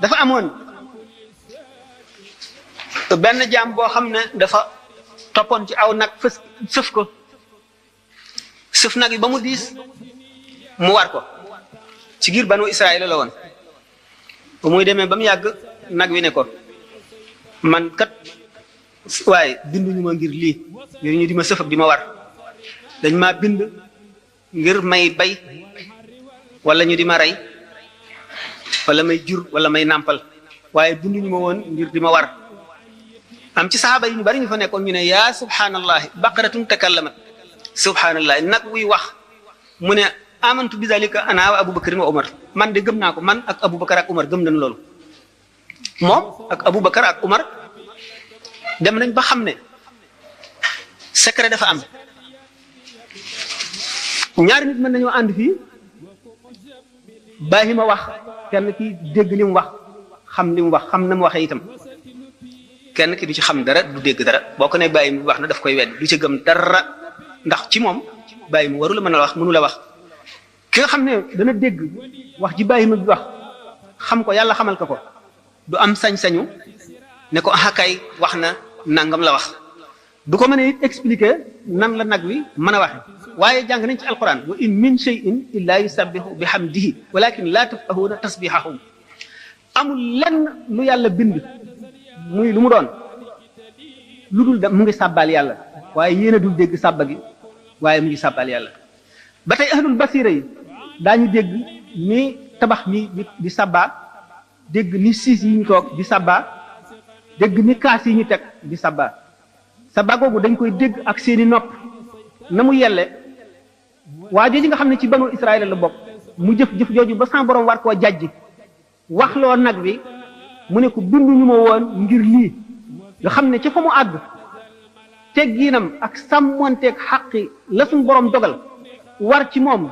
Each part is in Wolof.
dafa amoon benn jaam boo xam ne dafa toppoon ci aw nag fës sëf ko sëf nag yi ba mu diis mu war ko ci giir banu Israël la woon ba muy demee ba mu yàgg nag wi ne ko man kat waaye binduñu ma ngir lii ngir ñu di ma sëf ak di ma war dañ maa bind ngir may bay wala ñu di ma rey wala may jur wala may nàmpal waaye binduñu ma woon ngir di ma war am ci saxaaba yi ñu bari ñu fa nekkoon ñu ne yaa subhanallahi baqaratun takallamat subhanallahi nag wuy wax mu ne amantu bi zalika ana wa abubakar wa umar man de gëm naa ko man ak abubakar ak umar gëm nañ loolu moom ak abubakar ak umar dem nañ ba xam ne secret dafa am ñaari nit mën nañoo ànd fii bàyyi ma wax kenn ki dégg li mu wax xam li mu wax xam na mu waxee itam kenn ki du ci xam dara du dégg dara boo ko ne bàyyi mu wax na daf koy wedd du ci gëm dara ndax ci moom bàyyi mu waru la mën a wax mënu la wax ki nga xam ne dana dégg wax ji bàyyi ma bi wax xam ko yàlla xamal ko du am sañ-sañu ne ko kay wax na nangam la wax du ko mën a it expliquer nan la nag wi mën a waxe waaye jàng nañ ci alquran wa in min shay'in illa yusabbihu bihamdihi walakin la tafqahuna tasbihahum amul lenn lu yàlla bind muy lu mu doon lu dul mu ngi sàbbaal yàlla waaye yéen a dul dégg sàbba gi waaye mu ngi sàbbaal yàlla ba tey ahlul basira yi daañu dégg ni tabax mi di sàbba dégg ni siis yi ñu toog di sàbba dégg ni kaas yi ñu teg di sàbba sàbba googu dañ koy dégg ak seeni nopp na mu yelle waa jooju nga xam ne ci banu Israël la bokk mu jëf jooju ba sans borom war koo jàjji waxloo nag wi mu ne ko binduñu ma woon ngir lii nga xam ne ci fa mu àgg tegginam ak sàmmonteeg xaqi la suñ borom dogal war ci moom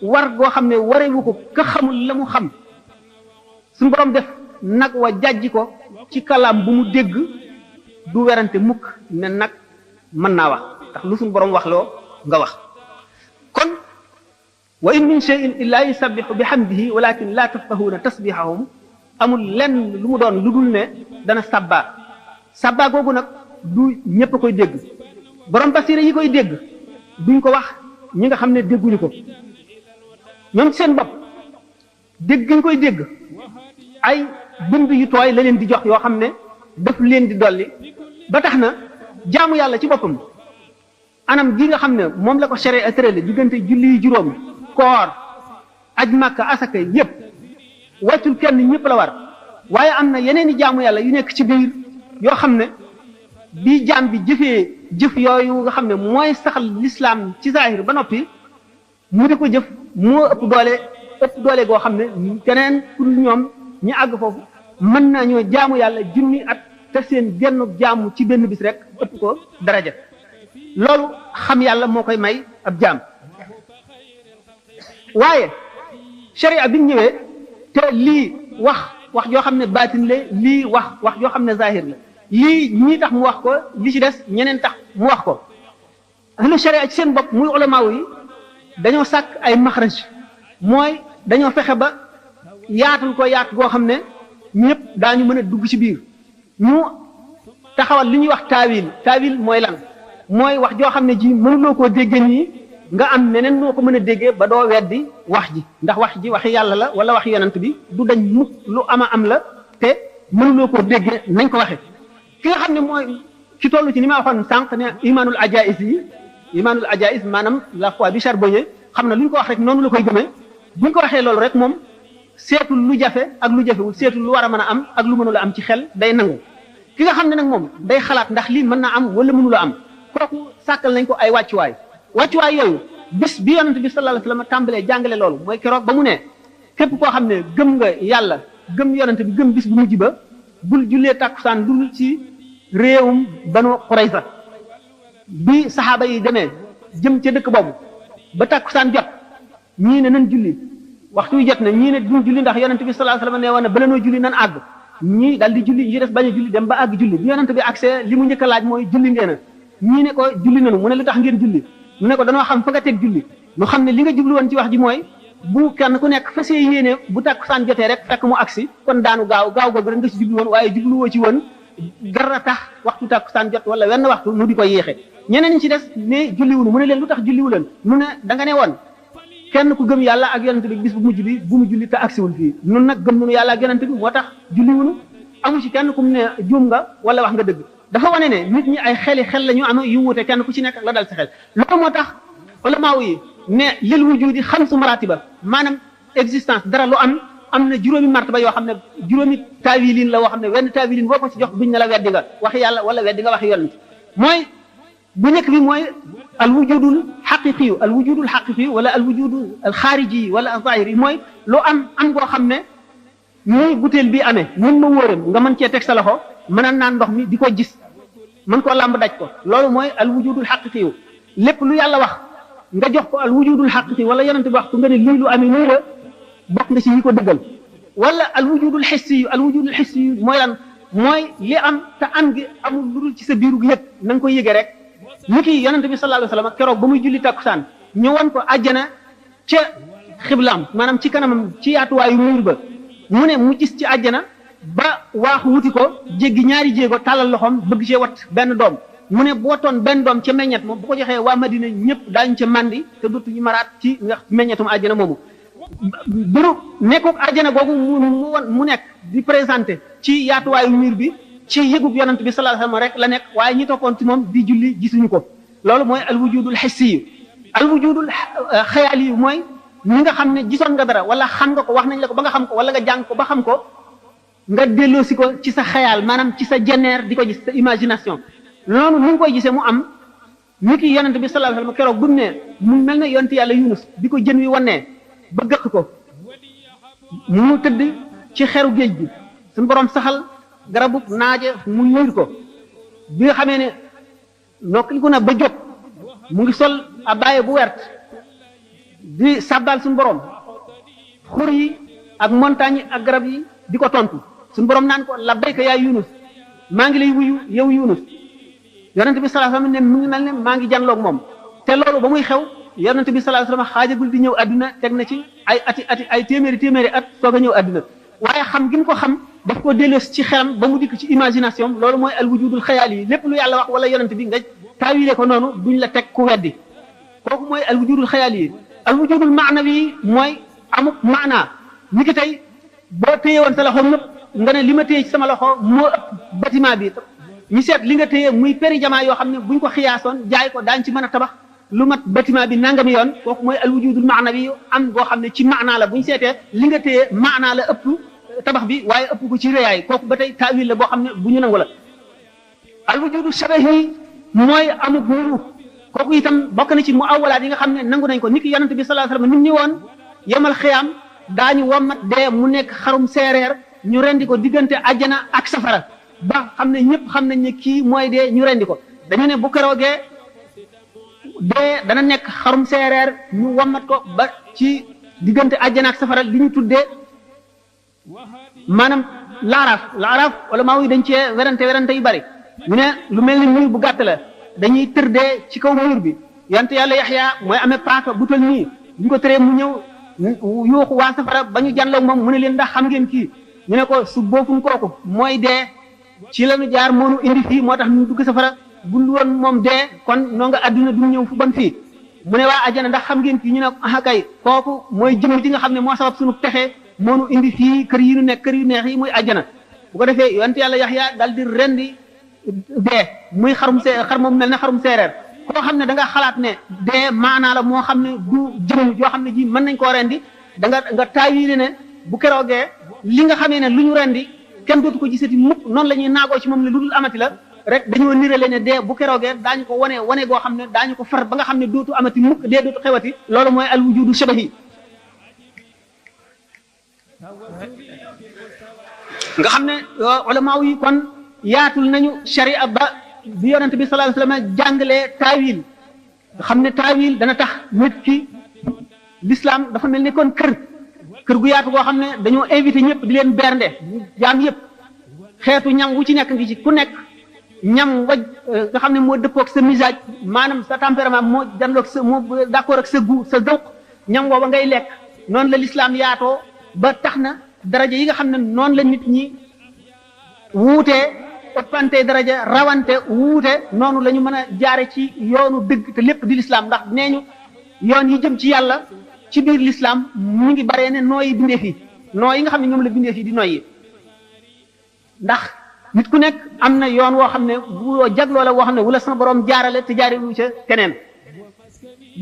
war goo xam ne warewu ko ka xamul la mu xam suñ borom def nag wa jàjji ko ci kalaam bu mu dégg du werante mukk ne nag mën naa wax ndax lu suñ borom wax loo nga wax kon wa in min shay'in illa yusabbihu bihamdihi walakin la tafqahuna tasbihahum amul lenn lu mu doon lu dul ne dana sabba googu nag du ñëpp koy dégg borom basira yi koy dégg duñ ko wax ñi nga xam ne dégguñu ko ñoom seen bopp dégg ñu koy dégg ay bind yu tooy la leen di jox yoo xam ne daf leen di dolli ba tax na jaamu yàlla ci boppam anam gi nga xam ne moom la ko sharia tërale diggante julli yu juróom koor aj makka asaka yépp wàccul kenn ñëpp la war waaye am na yeneen i jaamu yàlla yu nekk ci biir yoo xam ne bi jaam bi jëfee jëf yooyu nga xam ne mooy saxal lislaam ci zahir ba noppi mu di ko jëf moo ëpp doole goo xam ne keneen pour ñoom ñi àgg foofu mën nañoo jaamu yàlla junni at te seen genn jaamu ci benn bis rek ëpp ko daraja loolu xam yàlla moo koy may ab jaam waaye sharia bi ñëwee te lii wax joo xam ne baatin la lii wax joo xam ne zahir la lii ñii tax mu wax ko li ci des ñeneen tax mu wax ko ahlu sharia ci seen bopp muy ulamaaw yi dañoo sàkk ay maxraj mooy dañoo fexe ba yaatul ko yaat goo xam ne ñëpp daañu mën a dugg ci biir ñu taxawal li ñuy wax taawil mooy lan mooy wax joo xam ne ji mënuloo koo déggee nii nga am neneen noo ko mën a déggee ba doo weddi wax ji ndax wax ji waxi yàlla la wala waxi yonent bi du dañ mukk lu am la te mënuloo koo déggee nañ ko waxe ki nga xam ne mooy ci toll ci ni ma waxoon sànq ne imaanul ajais maanaam la foi bi charbonnier xam na lu ñu ko wax rek noonu la koy gëmee bu ñu ko waxee loolu rek moom seetul lu jafe ak lu jafewul seetul lu war a mën a am ak lu mënula am ci xel day nangu ki nga xam ne nag moom day xalaat ndax lii mën naa am wala mënula am kooku sàkkal nañ ko ay wàccuwaay yooyu bis bi yonent bi sallallahu alayhi wasallam tàmbalee jàngale loolu mooy keroog ba mu ne képp koo xam ne gëm nga yàlla gëm yonent bi gëm bis bu mujj ba bul jullee tàkkusaan dul ci réewum Banu Qurayza bi saxaaba yi demee jëm ca dëkk boobu ba tàkkusaan jot ñii ne nan julli waxtu wi jot na ñii ne duñ julli ndax yonent bi sallallahu alayhi wasallam nee woon na bala noo julli nan àgg ñii daal di julli ñi des bañ a julli dem ba àgg julli bi yonent bi accès li mu njëkk a laaj mooy julli ngeen a ñii ne ko julli nanu mu ne lu tax ngeen julli mu ne ko danoo xam fa nga teg julli ñu xam ne li nga jublu woon ci wax ji mooy bu kenn ku nekk fas yéene bu takkusaan jotee rek fekk mu agsi kon daanu gaaw googu rek nga ci jublu woon waaye jubluwoo ci woon dara tax waxtu takkusaan jot wala wenn waxtu nu di ko yéexe ñeneen ñi ci des ne julliwunu mu ne leen lu tax julliwu leen mu ne da nga ne woon kenn ku gëm yàlla ak yonent bi bis bu mujj bi bu mu julli te agsiwul fii nun nag gëm nunu yàlla ak yonent bi moo tax julliwunu amu ci kenn ku mu ne juum nga wala wax nga dëgg dafa wane ne nit ñi ay xel la ñu am yu wuute kenn ku ci nekk la dal sa xel loolu moo tax ulamaaw yi ne lil wujudi xamsu maratiba maanaam existence dara lu am na juróomi martaba yoo xam ne juróomi taawilin la woo xam ne wenn taawilin boo ko ci jox duñ ne la weddi nga waxi yàlla wala weddi nga waxi yonent mooy bu nekk bi mooy al wujudul xaqiqiyu wala al wujudul xaariji wala al zahiri mooy lu am goo xam ne muy butéel bi amee mun ma wóoram nga mën cee teg sa loxo mën a naan ndox mi di ko gis mën koo làmb daj ko loolu mooy al wujudul xaqiqiyu lépp lu yàlla wax nga jox ko al wujudul xaqiqi wala yonent bi wax ko nga ne lii lu amee nii la bokk nga ci ñi ko dëggal wala al wujudul xissi yu mooy lan mooy li am te am gi amul lu dul ci sa biiru yëg na nga koy yëgee rek ni ki yonent bi sallallahu alayhi wasallam keroog ba muy julli takkusaan ñu won ko àjjana ca xiblaam maanaam ci kanamam ci yaatuwaayu muur ba mu ne mu gis ci àjjana ba waaxu wuti ko jéggi ñaari jéego tàllal loxoom bëgg cee wat benn doom mu ne boo toon benn doom ca meññet moom bu ko joxee waa Madina ñëpp daañu ca mandi te dootuñu maraat ci nga meññetum àjjana moomu biru nekkook àjjana googu mu nekk di présenté ci yaatuwaayu miir bi ci yëgub yonent bi sallallahu alayhi wasallam rek la nekk waaye ñi toppoon ci moom di julli gisuñu ko loolu mooy al wujudul hissi yu al wujudul xayaali yu mooy ñi nga xam ne gisoon nga dara wala xam nga ko wax nañ la ko ba nga xam ko wala nga jàng ko ba xam ko nga delloosi ko ci sa xayaal maanaam ci sa jeneer di ko gis sa imagination loolu ni nga koy gisee mu am ni ki yonent bi sallallahu alayhi wasallam keroog bu mu ne mu mel ne yonent yàlla Yunus bi ko jën wi wannee ba gëq ko mu tëdd ci xeru géej bi suñu borom saxal garabu naaje mu ñuur ko bi nga xamee ne nokkiliku na ba jóg mu ngi sol abaaye bu wert di sabbal suñu borom xur yi ak montagne yi ak garab yi di ko tontu suñu borom naan ko labbayka yaa Yunus maa ngi lay wuyu yow Yunus yonent bi sallallahu alayhi wasallam ne mu ngi mel ne maa ngi janloog moom te loolu ba muy xew yonent bi sallallahu alayhi wasallam xaajagul di ñëw adduna teg na ci ay téeméeri at soog a ñëw adduna waaye xam gi mu ko xam daf ko delloos ci xelam ba mu dikk ci imagination loolu mooy al wujudul xayaal yi lépp lu yàlla wax wala yonent bi nga taawile ko noonu duñ la teg ku weddi kooku mooy al wujudul xayaal yi al wujudul maanawi yi mooy amuk maanaa ni ki tey boo téye woon sa loxo ñëpp nga ne li ma téye ci sama loxo moo ëpp bâtiment bi ñu seet li nga téye muy péri jamaa yoo xam ne buñ ko xiyaasoon jaay ko daañ ci mën a tabax lu mat bâtiment bi nangami yoon kooku mooy al wujudul maanawi am boo xam ne ci maanaa la bu ñu seetee li nga téye maanaa la ëpp tabax bi waaye ëpp ko ci réyaay kooku ba tey taawil la boo xam ne bu ñu nangu la al wujudu shabahi mooy amuk nuru kooku itam bokk na ci mu awalaat yi nga xam ne nangu nañ ko nit ki yonent bi sallallahu alayhi wasallam nit ñi woon yemal xiyaam daañu wommat dee mu nekk xarum seereer ñu rendi ko diggante àjjana ak safara ba xam ne ñëpp xam nañ ne kii mooy dee ñu rendi ko dañu ne bu keroogee dee dana nekk xarum seereer ñu wommat ko ba ci diggante àjjana ak safara li ñu tuddee maanaam laaraaf wala maa yi dañ cee werante yu bari ñu ne lu mel ni muy bu gàtt la dañuy tërdee ci kaw mur bi yonent yàlla Yaxya mooy amee paaka bu tol nii ñu ko tëree mu ñëw yuuxu waa safara ba ñu jànloog moom mu ne leen ndax xam ngeen kii ñu ne ko su boofun kooku mooy dee ci lañu jaar moonu indi fii moo tax ñu dugg safara bul woon moom dee kon noo nga adduna du ñëw fu bon fii mu ne waa ajjana ndax xam ngeen kii ñu ne ah kay kooku mooy jëm ji nga xam ne moo sabab suñu texe moonu indi fii kër yi nu nekk kër yu neex yi muy ajjana bu ko defee yonent yàlla Yaxya dal di rendi dee muy xar moom mel ne xarum seereer koo xam ne da nga xalaat ne dee maanaa la moo xam ne du jëm joo xam ne ji mën nañ koo rendi da nga taawile ne bu keroogee li nga xamee ne lu ñu rendi kenn dootu ko gisati mukk noonu la ñuy naagoo ci moom ne lu dul amati la rek dañoo nirale ne dee bu keroogee daañu ko wane goo xam ne daañu ko far ba nga xam ne dootu amati mukk dee dootu xewati loolu mooy al wujudu shabahi nga xam ne ulama yi kon yaatul nañu sharia ba bi yonent bi sallallahu alayhi wasallam jàngalee taawil nga xam ne taawil dana tax nit ki l'islam dafa mel ni kon kër gu yaatu goo xam ne dañoo invité ñëpp di leen bernde jaam yëpp xeetu ñam wu ci nekk ngi ci ku nekk ñam waj nga xam ne moo dëppoog sa misage maanaam sa tempérament moo janloog sa moo d'accord ak sa goût sa zawq ñam booba ngay lekk noonu la lislaam yaatoo ba tax na daraja yi nga xam ne noonu la nit ñi wuutee ëppante daraja rawante wuute noonu la ñu mën a jaare ci yoonu dëgg te lépp di lislaam ndax nee ñu yoon yi jëm ci yàlla ci biir lislaam mu ngi baree ne nooyi bindeef yi noo yi nga xam ne ñoom la bindeef yi di noyyi ndax nit ku nekk am na yoon woo xam ne bu jagloo la woo xam ne wala sama borom jaarale te jaare lu ca keneen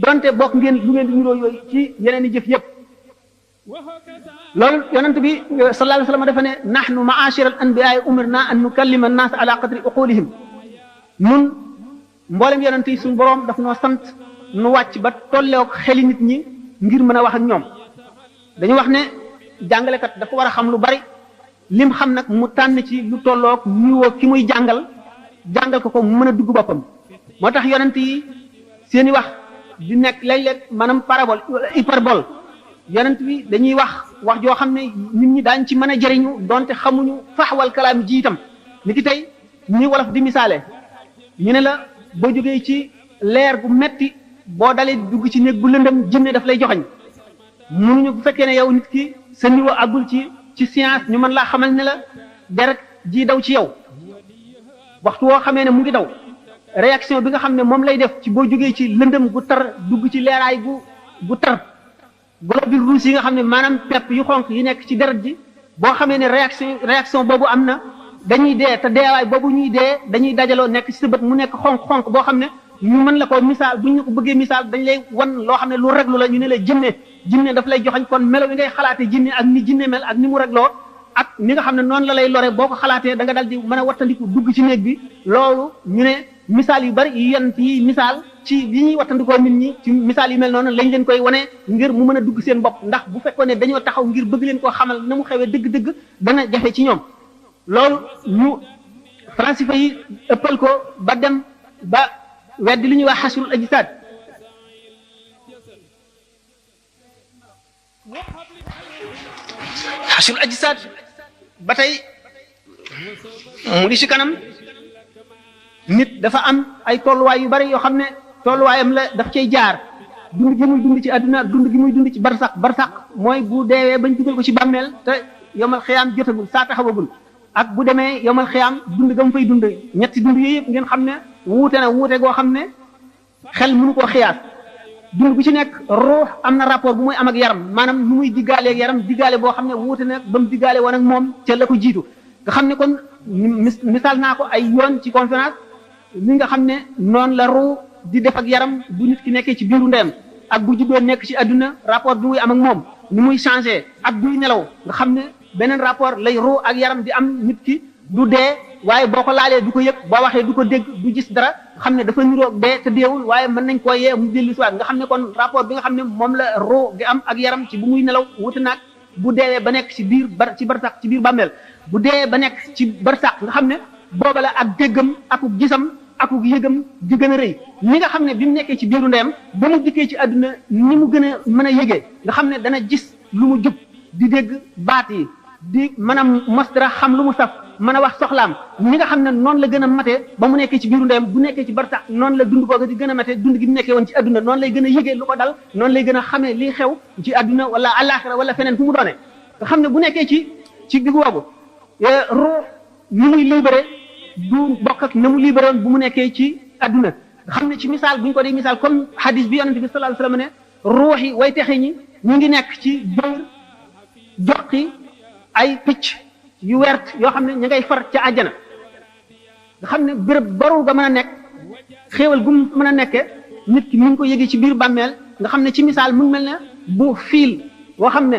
donte bokk ngeen lu ngeen di niroo yooyu ci yeneen i jëf yëpp loolu yonent bi sallallahu alayhi wa sallam dafa ne nahnu ma'ashira al-anbiya'i umirna an nukallima an-nas ala qadri uqulihim nun mboolem yonent yi suñu borom daf noo sant nu wàcc ba tolleek xeli nit ñi ngir mën a wax ak ñoom dañu wax ne jàngalekat dafa war a xam lu bari lim xam nag mu tànn ci lu tollook niwoo ki muy jàngal ko mu mën a dugg boppam moo tax yonent yi seeni wax di nekk léeg-léeg maanaam parabole hyperbole yonent bi dañuy wax joo xam ne nit ñi daañ ci mën a jëriñu donte xamuñu faxwal kalaam ji itam ni ki tey ñi wolof di misaale ñu ne la boo jógee ci leer gu metti boo dalee dugg ci néeg bu lëndëm jinne daf lay joxañ mënuñu bu fekkee ne yow nit ki sa niveau àggul ci science ñu mën laa xamal ne la deret ji daw ci yow waxtu woo xamee ne mu ngi daw réaction bi nga xam ne moom lay def ci boo jógee ci lëndëm gu tar dugg ci leeraay gu tar globules rouges yi nga xam ne maanaam pepp yu xonq yi nekk ci deret ji boo xamee ne réaction boobu am na dañuy dee te deewaay boobu ñuy dee dañuy dajaloo nekk ci sa bët mu nekk xonq boo xam ne ñu mën la ko misaal bu ñu ko bëggee misaal dañ lay wan loo xam ne lu reglu la ñu ne la jinne daf lay joxañ kon melo yi ngay xalaatee jinne ak ni jinne mel ak ni mu regloo ak ni nga xam ne noonu la lay lore boo ko xalaatee da nga dal di mën a wattandiku dugg ci néeg bi loolu ñu ne misaal yu bari yu yent yi misaal ci yi ñuy wattandikoo nit ñi ci misaal yu mel noonu lañ leen koy wane ngir mu mën a dugg seen bopp ndax bu fekkoon ne dañoo taxaw ngir bëgg leen koo xamal na mu xewee dëgg-dëgg dana jafe ci ñoom loolu ñu falasifa yi ëppal ko ba dem ba weddi li ñuy wax xasrul ajsaad xasrul ajsaad ba tey mu ngi ci kanam nit dafa am ay tolluwaay yu bari yoo xam ne tolluwaayam la daf cay jaar dund gi muy dund ci àdduna dund gi muy dund ci barsax mooy bu deewee bañ dugal ko ci bàmmeel te yomal xiyaam jotagul saa taxawagul ak bu demee yomal xiyaam dund ga mu fay dund ñetti dund yooyu yëpp ngeen xam ne wuute goo xam ne xel mënu koo xiyaas dund bu ci nekk ruux am na rapport bu muy am ak yaram maanaam nu muy diggaale ak yaram diggaale boo xam ne wuute na ba mu diggaale woon ak moom ca la ko jiitu nga xam ne kon misaal naa ko ay yoon ci conférence li nga xam ne noonu la ruux di def ak yaram bu nit ki nekkee ci biiru ndeyam ak bu juddoo nekk ci àdduna rapport bi muy am ak moom ni muy changé ak buy nelaw nga xam ne beneen rapport lay ruux ak yaram di am nit ki du dee waaye boo ko laalee du ko yëg boo waxee du ko dégg du gis dara xam ne dafa niroog dee te deewul waaye mën nañ koo yee mu dellu si waat nga xam ne kon rapport bi nga xam ne moom la ruux gi am ak yaram ci bu muy nelaw wuti naag bu deewee ba nekk ci biir ci barsax ci biir bàmmeel bu deewee ba nekk ci barsax nga xam ne booba la ak déggam akuk gisam akuk yëgam di gën a rëy ni nga xam ne bi mu nekkee ci biiru ndeyam ba mu dikkee ci àdduna ni mu gën a mën a yëgee nga xam ne dana gis lu mu jub di dégg baat yi di mën a mos dara xam lu mu saf mën a wax soxlaam ni nga xam ne noonu la gën a matee ba mu nekkee ci biiru ndeyam bu nekkee ci barsax noonu la dund googu di gën a matee dund gi mu nekkee woon ci àdduna noonu lay gën a yëgee lu ko dal noonu lay gën a xamee liy xew ci àdduna wala àllaaxira wala feneen fu mu doone nga xam ne bu nekkee ci digg woogu ruux ni muy libéré du bokk ak na mu libéré woon bu mu nekkee ci àdduna nga xam ne ci misaal bu ñu ko dee misaal comme hadis bi yonente bi sallallahu alayhi wasallam ne ruux yi way texe ñi ñu ngi nekk ci biir joqi ay picc yu wert yoo xam ne ñu ngay far ca àjjana nga xam ne béréb baru ga mën a nekk xéewal gu mu mën a nekke nit ki mu ngi ko yëgee ci biir bàmmeel nga xam ne ci misaal mu mel ne bu fiil boo xam ne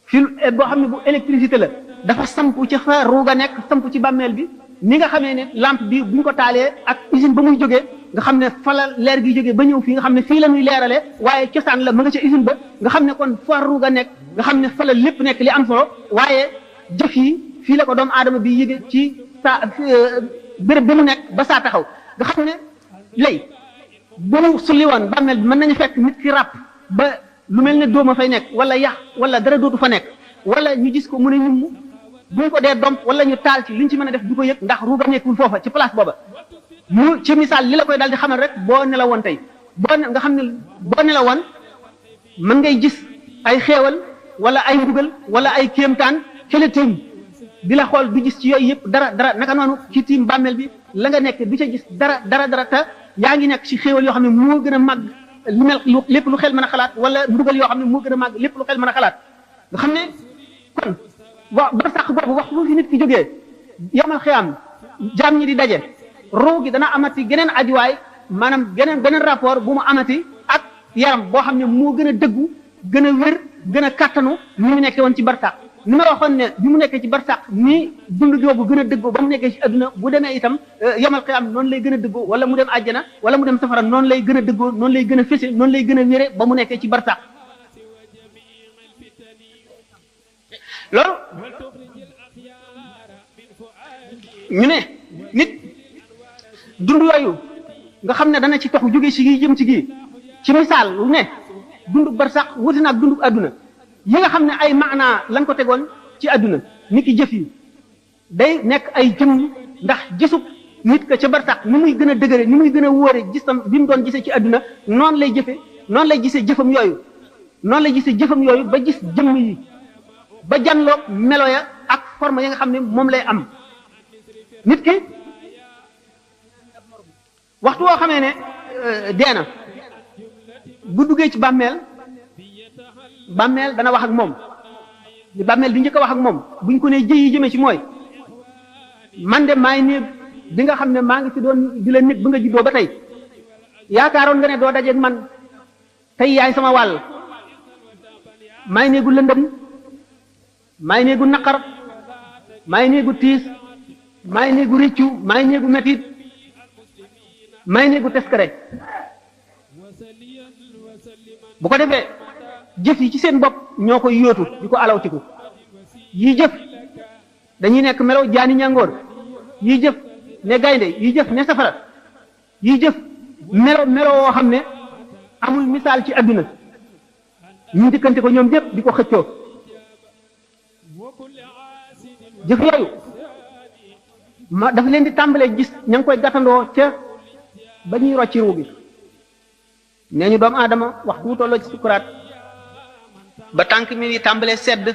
fiil boo xam ne bu électricité la dafa samp ca fa ruuga nekk samp ci bàmmeel bi ni nga xamee ne lampe bi bu ñu ko taalee ak usine ba muy jógee nga xam ne fa la leer gi jógee ba ñëw fii nga xam ne fii la muy leerale waaye cosaan la ma nga ca usine ba nga xam ne kon fa ruuga nekk nga xam ne fa la lépp nekk li am solo waaye jëf yi fii la ko doomu aadama bi yëge ci saa béréb bi mu nekk ba saa taxaw nga xam ne lay bu mu sulli woon bàmmeel bi mën nañu fekk nit ki ràpp ba lu mel ne dóoma fay nekk wala yax wala dara dootu fa nekk wala ñu gis ko mu ne ñum bu ñu ko dee domp wala ñu taal ci liñ ci mën a def du ko yëg ndax ruuga nekkul foofa ci place booba mu ci misaal li la koy daal di xamal rek boo nelawoon tey nga xam ne boo nelawoon mën ngay gis ay xeewal wala ay mbugal wala ay kéemtaan xële tiim di la xool du gis ci yooyu yëpp dara naka noonu ci tiim bàmmeel bi la nga nekk du ca gis dara te yaa ngi nekk ci xéewal yoo xam ne moo gën a màgg lu mel lépp lu xel mën a xalaat wala mbugal yoo xam ne moo gën a màgg lépp lu xel mën a xalaat nga xam ne kon ba sax boobu waxtu bu fi nit ki jógee yomal xiyaam jaam ñi di daje ruu gi dana amati geneen ajuwaay maanaam beneen rapport bu mu amati ak yaram boo xam ne moo gën a dëggu gën a wér gën a kattanu ni mu nekkee woon ci barsàq ni ma waxoon ne bi mu nekkee ci barsàq ni dund joobu gën a dëggu ba mu nekkee ci adduna bu demee itam yomal xiyaam noonu lay gën a dëggu wala mu dem àjjana wala mu dem safara noonu lay gën a dëggoo noonu lay gën a fese noonu lay gën a wére ba mu nekkee ci barsàq loolu ñu ne nit dund yooyu nga xam ne dana ci tox jóge ci gii jëm ci gii ci misaal lu ne dundu barsax wuti na ak dundu adduna yi nga xam ne ay maanaa lañ ko tegoon ci adduna nit ki jëf yi day nekk ay jëm ndax gisub nit ka ca barsax ni muy gën a dëgëre ni muy gën a wóore gisam bi mu doon gisee ci adduna noonu lay jëfe noonu lay gisee jëfam yooyu noonu lay gisee jëfam yooyu ba gis jëmm yi ba janloog melo ya ak forme yi nga xam ne moom lay am nit ki waxtu woo xamee ne dee na bu duggee ci bàmmeel dana wax ak moom li bàmmeel di njëkk a wax ak moom buñ ko nee jëyi jëme ci mooy man de maay néeg bi nga xam ne maa ngi fi doon di la nit ba nga juddoo ba tey yaakaaroon nga ne doo dajeeg man tey yaay sama wàll maay néegu lëndëm maay néegu naqar maay néegu tiis maay néegu rëccu maay néegu metit maay néegu teskare bu ko defee jëf yi ci seen bopp ñoo koy yóotu di ko alawtiku yii jëf dañuy nekk melaw jaani ñàngoor yii jëf ne gaynde yii jëf ne safara yii jëf melo woo xam ne amul misaal ci adduna ñu njëkkante ko ñoom jëpp di ko xëccoo jëf yooyu ma dafa leen di tàmbalee gis ña ngi koy gàttandoo ca ba ñuy rocci ruu gi nee ñu doomu aadama waxtu wu tolloo ci sukuraat ba tànk mi ngi tàmbalee sedd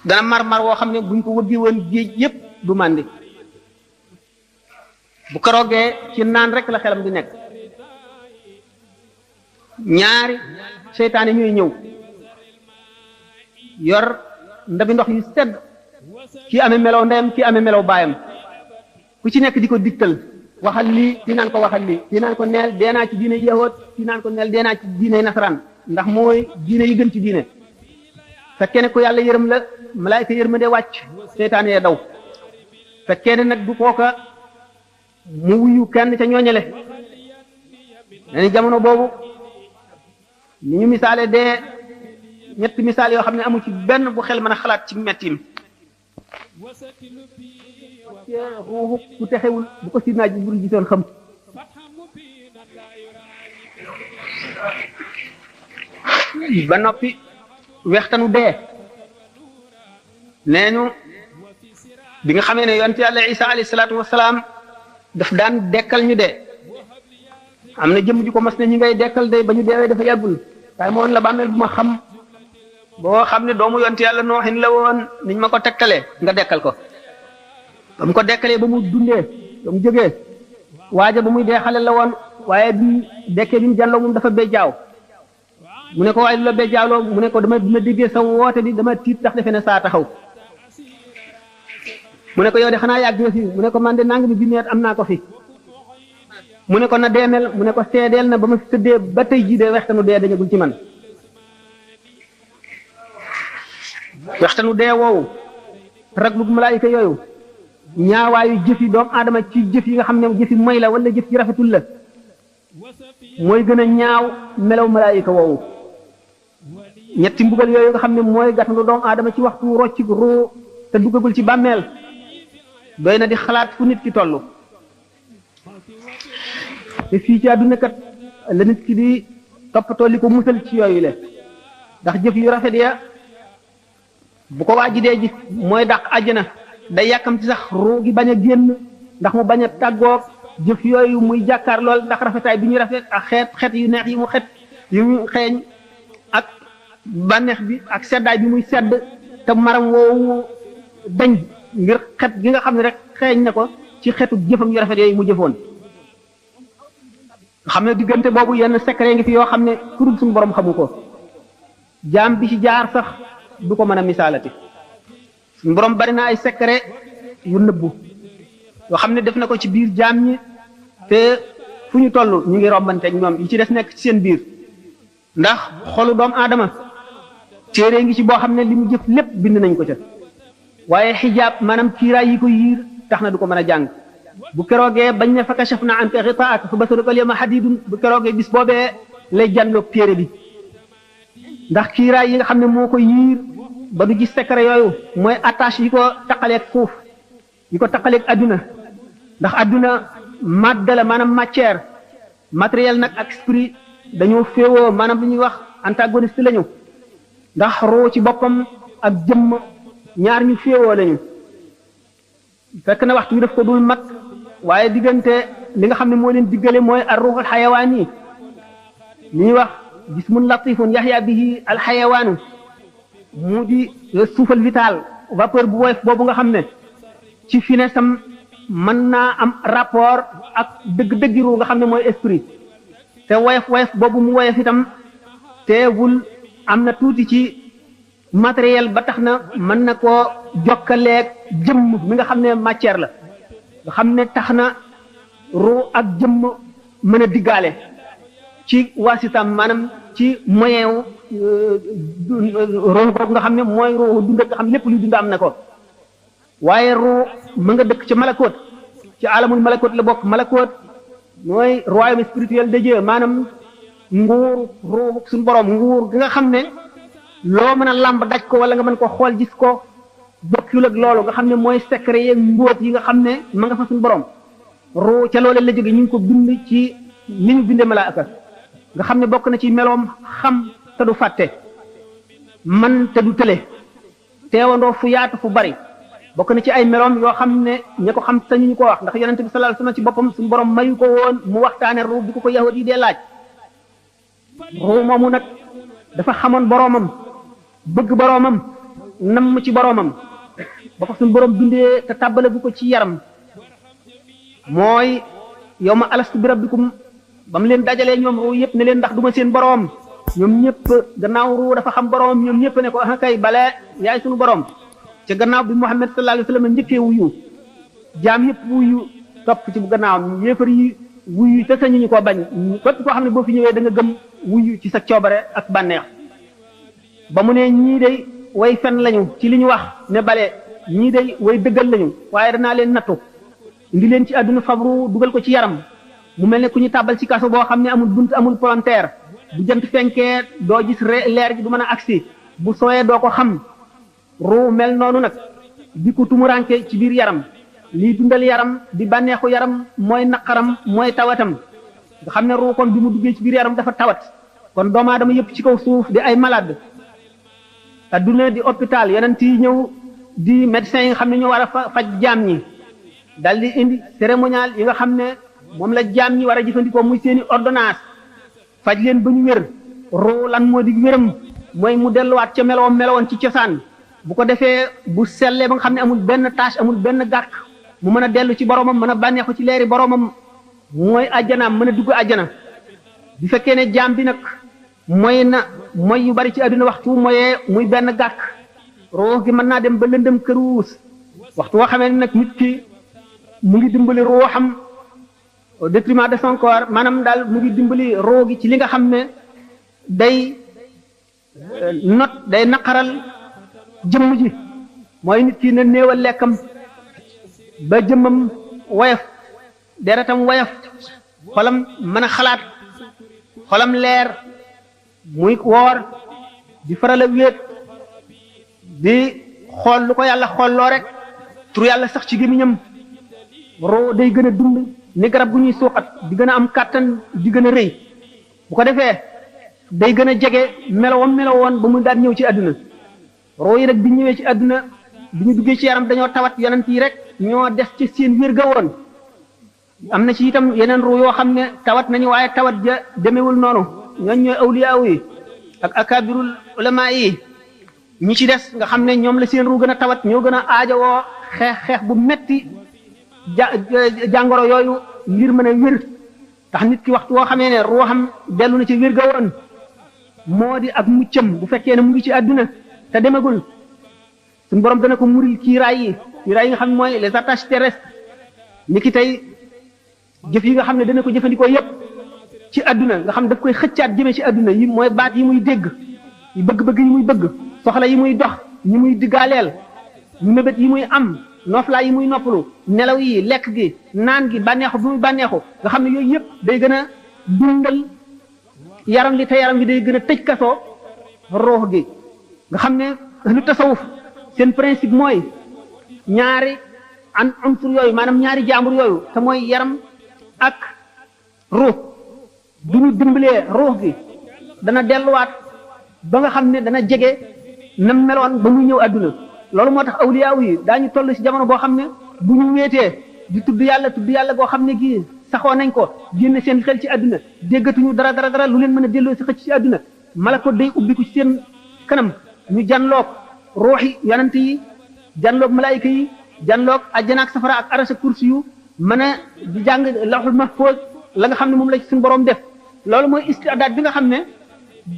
dana mar woo xam ne buñ ko wëggi woon géej yépp du màndi bu keroogee ci naan rek la xelam di nekk ñaari seytaane ñooy ñëw yor ndabi ndox yu sedd kii amee melow ndeyam kii amee melow baayam ku ci nekk di ko digtal waxal lii kii naan ko waxal lii kii naan ko neel dee naa ci diine yahood kii naan ko neel dee naa ci diine nasaraan ndax mooy diine yi gën ci diine fekkee ne ko yàlla yërëm la malaayika yërmande wàcc seytaan yee daw fekkee ne nag du kooka mu wuyu kenn ca ñooñale ne ni jamono boobu ni ñu misaale dee ñetti misaal yoo xam ne amu ci benn bu xel mën a xalaat ci mettim ruuxu ku texewul bu ko sidnaa ji buru gisoon xam ba noppi wextanu dee nee ñu bi nga xamee ne yonent yàlla isa alayhi salaatu wasalaam daf daan dekkal ñu dee am na jëm ju ko mas ne ñi ngay dekkal de ba ñu deewee dafa yàggul waaye moon la bàmmeel bu ma xam boo xam ne doomu yonent yàlla nooxin la woon niñ ma ko tegtalee nga dekkal ko ba mu ko dekkalee ba mu dundee ba mu jógee waaja ba muy dee xale la woon waaye bi dekkee bi mu jàlloo moom dafa béjjaaw mu ne ko waaye lu la béjjaaloo mu ne ko dama déggee sa woote bi dama tiit ndax defe ne saa taxaw mu ne ko yow de xanaa yàgg nga fi mu ne ko man de nangami junni at am naa ko fi mu ne ko na deemel mu ne ko seedeel na ba ma fi tëddee ba tey jii de wextanu dee dañagul ci man wextanu dee woowu raglu malaayika yooyu ñaawaayu jëf yi doomu aadama ci jëf yi nga xam ne jëf yi moy la wala jëf yi rafetul la mooy gën a ñaaw melaw malaayika woowu ñetti mbugal yooyu nga xam ne mooy gàttandu doomu aadama ci waxtu rocci ruu te duggagul ci bàmmeel doy na di xalaat fu nit ki toll te fii ci àdduna kat la nit ki di toppatoo li ko musal ci yooyu le ndax jëf yu rafet ya bu ko waaji dee gis mooy dàq àjjana day yàkkam ci sax ruu gi bañ a génn ndax mu bañ a tàggoog jëf yooyu muy jàkkaar lool ndax rafetaay bi ñu rafet ak xeet yu neex yi mu xet yi muy xeeñ ak bànneex bi ak seddaay bi muy sedd te maram woowu dañ ngir xet gi nga xam ne rek xeeñ na ko ci xetu jëfam yu rafet yooyu mu jëfoon nga xam ne diggante boobu yenn secret ngi fi yoo xam ne ku dul suñu borom xamu ko jaam bi ci jaar sax du ko mën a misaalati suñu borom bari na ay secret yu nëbbu yoo xam ne def na ko ci biir jaam ñi te fu ñu toll ñu ngi rombanteeg ñoom yi ci des nekk ci seen biir ndax xolu doomu aadama téere ngi ci boo xam ne li mu jëf lépp bind nañ ko ca waaye xijaab maanaam kiiraay yi ko yiir tax na du ko mën a jàng bu keroogee bañ ne fa kashafna anka ghitaa'aka fa basaruka al-yawma hadiidun bu keroogee bis boobee lay jànloog téere bi ndax kiiraay yi nga xam ne moo ko yiir ba du gis secret yooyu mooy attache yi ko taqaleeg suuf yi ko taqaleeg adduna ndax adduna madde la maanaam matière matériel nag ak esprit dañoo féewoo maanaam li ñuy wax antagoniste lañu ndax ruu ci boppam ak jëmm ñaar ñu féewoo lañu fekk na waxtu bi daf ko dul mat waaye diggante li nga xam ne moo leen diggale mooy ar-ruuhul xayawaan yi li ñuy wax jismun latifun yaxya bihi alxayawaanu mu di suufal vital vapeur bu woyof boobu nga xam ne ci finesse am mën naa am rapport ak dëgg-dëggi ruu nga xam ne mooy esprit te woyof boobu mu woyof itam teewul am na tuuti ci matériel ba tax na mën na koo jokkaleeg jëmm mi nga xam ne matière la nga xam ne tax na ruu ak jëmm mën a diggaale ci waasitam maanaam ci moyen wu ruu boobu nga xam ne mooy ruu dund nga xam lépp luy dund am na ko waaye ruu mu nga dëkk ci malakoot ci alamul malakoot la bokk malakoot mooy royaume spirituel de Dieu maanaam nguur ruu suñu borom nguur gi nga xam ne loo mën a làmb daj ko wala nga mën ko xool gis ko bokkul ak loolu nga xam ne mooy secret yeeg mbóot yi nga xam ne ma nga fa suñu borom ruu ca loole la jóge ñu ngi ko bind ci li ñu bindee malaaka nga xam ne bokk na ci meloom xam te du fàtte man te du tële teewandoo fu yaatu fu bari bokk na ci ay meloom yoo xam ne ña ko xam sañu ñu ko wax ndax yonente bi sallallahu alayhi wasallam ci boppam suñu borom mayu ko woon mu waxtaane ruu bi ko yahud yi dee laaj ruu moomu nag dafa xamoon boroomam bëgg boroomam namm ci boroomam ba ko suñu borom bindee te tàbbale bu ko ci yaram mooy yow ma alastu bi rabbikum ba mu leen dajalee ñoom ruu yëpp ne leen ndax du ma seen boroom ñoom ñëpp gannaaw ruu dafa xam boroomam ñoom ñëpp ne ko ah kay bale yaay suñu boroom ca gannaaw bi Muhammad sallallahu alayhi wasallam njëkkee wuyu jaam yëpp wuyu topp ci bu gannaawam yéefar yi wuyu te sañu ñu ko bañ képp koo xam ne boo fi ñëwee da nga gëm wuyu ci sa coobare ak bànneex ba mu ne ñii day way fen lañu ci li ñu wax ne bale ñii day way dëggal lañu waaye danaa leen nattu indi leen ci àdduna fabru dugal ko ci yaram mu mel ne ku ñu tàbbal ci kaso boo xam ne amul bunt amul palanteer bu jant fenkee doo gis leer gi du mën a agsi bu sooyee doo ko xam ruu mel noonu nag di ko tumuranke ci biir yaram lii dundal yaram di bànneexu yaram mooy naqaram mooy tawatam nga xam ne ruu kon bi mu duggee ci biir yaram dafa tawat kon doomu aadama yëpp ci kaw suuf di ay malade adduna di hôpital yonent yi ñëw di médecins yi nga xam ne ñoo war a faj jaam ñi dal di indi cérémonial yi nga xam ne moom la jaam ñi war a jëfandikoo muy seeni ordonnance faj leen ba ñu wér ruu lan moo di wéram mooy mu delluwaat ca melowoon ci cosaan bu ko defee bu sellee ba nga xam ne amul benn tâche amul benn gàkk mu mën a dellu ci boromam mën a bànneexu ci leeri boromam mooy ajjanaam mën a dugg ajjana bu fekkee ne jaam bi nag mooy yu bari ci àdduna waxtu mooyee muy benn gàkk ruux gi mën naa dem ba lëndëm këruus waxtu woo xamee nag nit ki mu ngi dimbali ruuxam au détriment de son corps maanaam daal mu ngi dimbali ruux gi ci li nga xam ne day naqaral jëmm ji mooy nit ki ne néewal lekkam ba jëmmam woyof deretam woyof xolam mën a xalaat xolam leer muy woor di faral a wéet di xool lu ko yàlla xoolloo rek tur yàlla sax ci gémmiñam roo day gën a dund ni garab gu ñuy suuxat di gën a am kàttan di gën a rëy bu ko defee day gën a jege melowoon ba mu daan ñëw ci àdduna roo yi nag bi ñëwee ci àdduna bi ñu duggee ci yaram dañoo tawat yonent yi rek ñoo des ci seen wér ga woon am na ci itam yeneen ruu yoo xam ne tawat nañu waaye tawat ja demewul noonu ñooñ ñooy awliyaaw yi ak akabirul ulama yi ñi ci des nga xam ne ñoom la seen ru gën a tawat ñoo gën a aajowoo xeex bu metti jàngoro yooyu ngir mën a wér tax nit ki waxtu woo xamee ne ruuxam dellu na ci wér ga woon moo di ak muccam bu fekkee ne mu ngi ci àdduna te demagul suñu borom dana ko muril kiiraay yi nga xam ne mooy les attaches terrestres ni ki tey jëf yi nga xam ne dana ko jëfandikoo yépp ci àdduna nga xam daf koy xëccaat jëme ci àdduna yi mooy baat yi muy dégg yi bëgg-bëgg yi muy bëgg soxla yi muy dox yi muy diggaaleel mébét yi muy am nooflaay yi muy noppalu nelaw yi lekk gi naan gi bànneexu bi muy bànneexu nga xam ne yooyu yëpp day gën a dundal yaram li te yaram bi day gën a tëj kasoo roox gi nga xam ne lu tasawuf seen principe mooy ñaari unsur yooyu maanaam ñaari jaambur yooyu te mooy yaram ak ruux bu ñu dimbalee ruux gi dana delluwaat ba nga xam ne dana jege na meloon ba muy ñëw àdduna loolu moo tax awliyaaw yi daañu toll ci jamono boo xam ne bu ñu wéetee di tudd yàlla goo xam ne gii saxoo nañ ko génne seen xel ci àdduna déggatuñu dara lu leen mën a delloo si xëcc ci àdduna malako day ubbiku ci seen kanam ñu janloog ruuxi yonent yi janloog malaayika yi janloog àjjana ak safara ak arasa kursi yu mën a di jàng lawhul mahfuz la nga xam ne moom la ci suñu borom def loolu mooy istidaat bi nga xam ne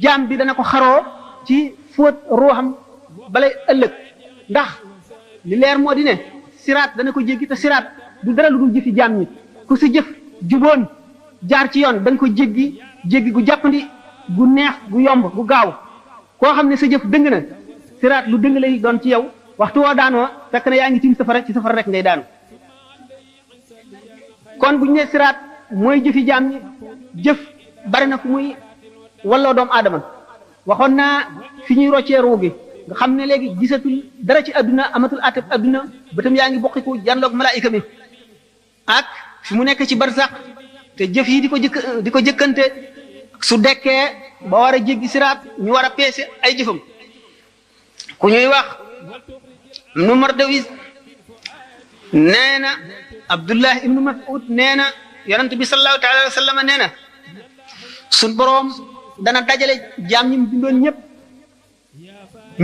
jaam bi dana ko xaroo ci fóot ruuxam balay ëllëg ndax li leer moo di ne siraat dana ko jéggi te siraat du dara lu dul jëfi jaam ñi ku si jëf juboon jaar ci yoon da nga ko jéggi gu jàppandi gu neex gu yomb gu gaaw koo xam ne sa jëf dëng na siraat lu dëng lay doon ci yow waxtu woo daanoo fekk na yaa ngi tiim safara ci safara rek ngay daanu kon bu ñu ne siraat mooy jëfi jaam ñi jëf bari na fu muy walloo doomu aadama waxoon naa fi ñuy roccee ruu gi nga xam ne léegi gisatul dara ci adduna amatul ateb adduna bëtam yaa ngi bokkiku janloog malaayika mi ak fi mu nekk ci barsax te jëf yi di ko jëkkante su dekkee ba war a jéggi siraat ñu war a peese ay jëfam ku ñuy wax nu Mardawis nee na Abdullah ibnu Mas'ud nee na yonent bi sallallahu taala alayhi wa sallam nee na suñ boroom dana dajale jaam ñi mu bindoon ñëpp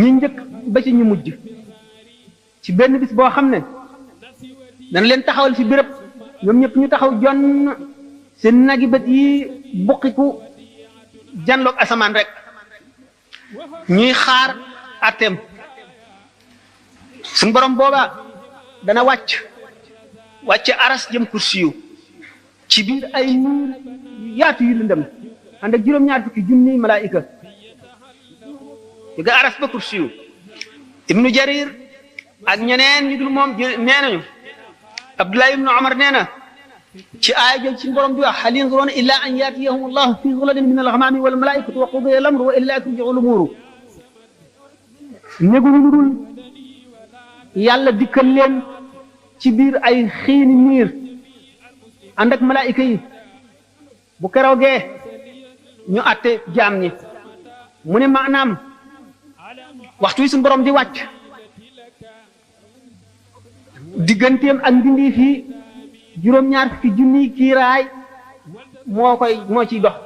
ñi njëkk ba ci ñu mujj ci benn bis boo xam ne dana leen taxawal fi béréb ñoom ñëpp ñu taxaw jonn seen nagi bët yi buqiku janloog asamaan rek ñuy xaar atteem suñ borom booba dana wàcce aras jëm kursiyu ci biir ay niir yaatu yu lëndëm ànd ak juróom-ñaar fukki junniy malaayika ga aras ba kursiyu ibnu jarir ak ñeneen ñu dul moom nee nañu abdullah ibnu omar nee na ci aaya jël ci borom bi wax hal yanzuruna illa an yatiyahum allahu fi zulalin min alghamami wal malaikatu wa qudiya al-amru wa illa turji'u al-umuru néguñu lu dul yàlla dikkal leen ci biir ay xiini niir ànd ak malaayika yi bu keroogee ñu àtte jaam ñi mu ne maanaam waxtu wi suñu borom di wàcc digganteem ak mbindeef yi juróom-ñaar fukki junniy kiiraay moo ciy dox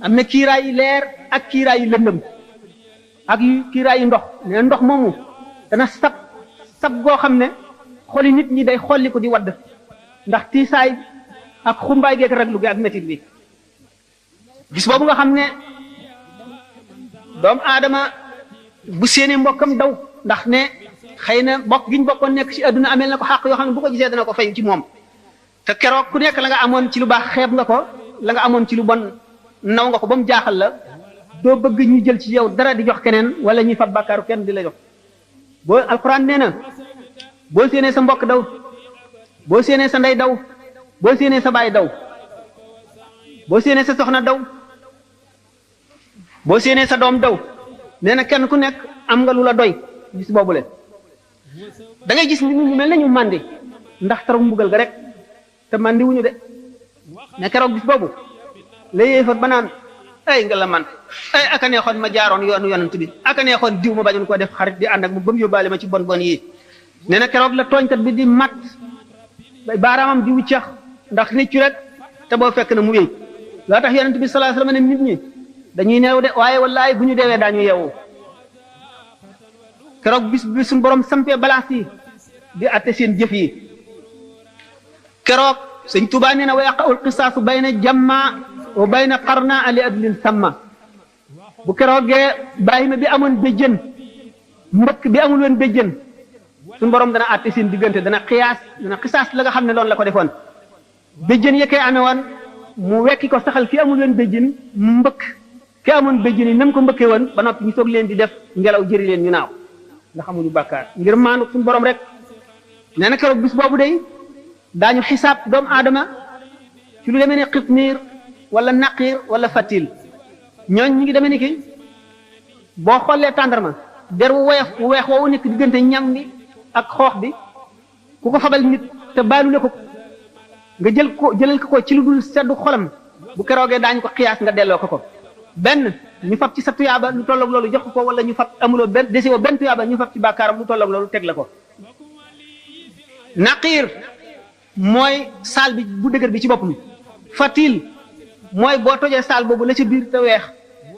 am na kiiraay yi leer ak kiiraay yi lëndëm ak yu kiiraay yi ndox ne ndox moomu dana sab goo xam ne xoli nit ñi day xolli ko di wadd ndax tiisaay ak xumbaay geek raglu gi ak métit bi gis boobu nga xam ne doomu aadama bu séenee mbokkam daw ndax ne xëy na bokk giñ bokkoon nekk ci àdduna amel na ko xàq yoo xam ne bu ko gisee dana ko fay ci moom te keroog ku nekk la nga amoon ci lu baax xeeb nga ko la nga amoon ci lu bon naw nga ko ba mu jaaxal la doo bëgg ñu jël ci yow dara di jox keneen wala ñuy fab bàkkaaru kenn di la jox boo alquran nee na boo séenee sa mbokk daw boo séenee sa ndey daw boo séenee sa baay daw boo séenee sa soxna daw boo séenee sa doom daw nee na kenn ku nekk am nga lu la doy gis boobule da ngay gis nit ñi mel nañu màndi ndax taru mbugal ga rek te màndi wuñu de ne keroog gis boobu la yéefar ba naan ay nga la man ay aka neexoon ma jaaroon yoonu yonent bi aka neexoon diw ma bañoon koo def xarit di ànd ak mu ba mu yóbbaale ma ci bon bon yi nee na keroog la tooñkat bi di mat baaraamam di wuccax ndax réccu rek te boo fekk na mu wéy loo tax yonent bi sallallahu alayhi wasallam ne nit ñi dañuy neew de waaye wallaay bu ñu deewee daañu yeewu keroog bis bi suñu borom sampee balance yi di atte seen jëf yi keroog sëñ Tuubaa nee na wa yaqa'ul qisaasu bayna jamma wa bayna qarna li adlin samma bu keroogee bàyyi ma bi amoon béjjën mbëkk bi amul woon béjjën suñu borom dana atte seen diggante dana xisaas la nga xam ne loolu la ko defoon béjjën yëkkee amee woon mu wekki ko saxal ki amul woon béjjën mbëkk ki amoon béjjën yi nam ko mbëkkee woon ba noppi ñu soog leen di def ngelaw jëri leen ñu naaw nga xamuñu bàkkaar ngir maanu suñu borom rek nee na keroog bis boobu day daañu xisaab doomu aadama ci lu demee ne xitmiir wala naqiir wala fatil ñooñ ñi ngi demee ni ki boo xoolee tàndarma der wu weex woowu nekk diggante ñam bi ak xoox bi ku ko fabal nit te baalu le ko nga jëlal ko ci lu dul seddu xolam bu keroogee daañu ko xiyaas nga delloo ko benn ñu fab ci sa tuyaaba lu tolloog loolu jox ko wala ñu fab amuloo benn desewoo benn tuyaaba ñu fab ci bàkkaaram lu tolloog loolu teg la ko naqiir mooy saal bi bu dëgër bi ci boppam fatil mooy boo tojee saal boobu la ca biir te weex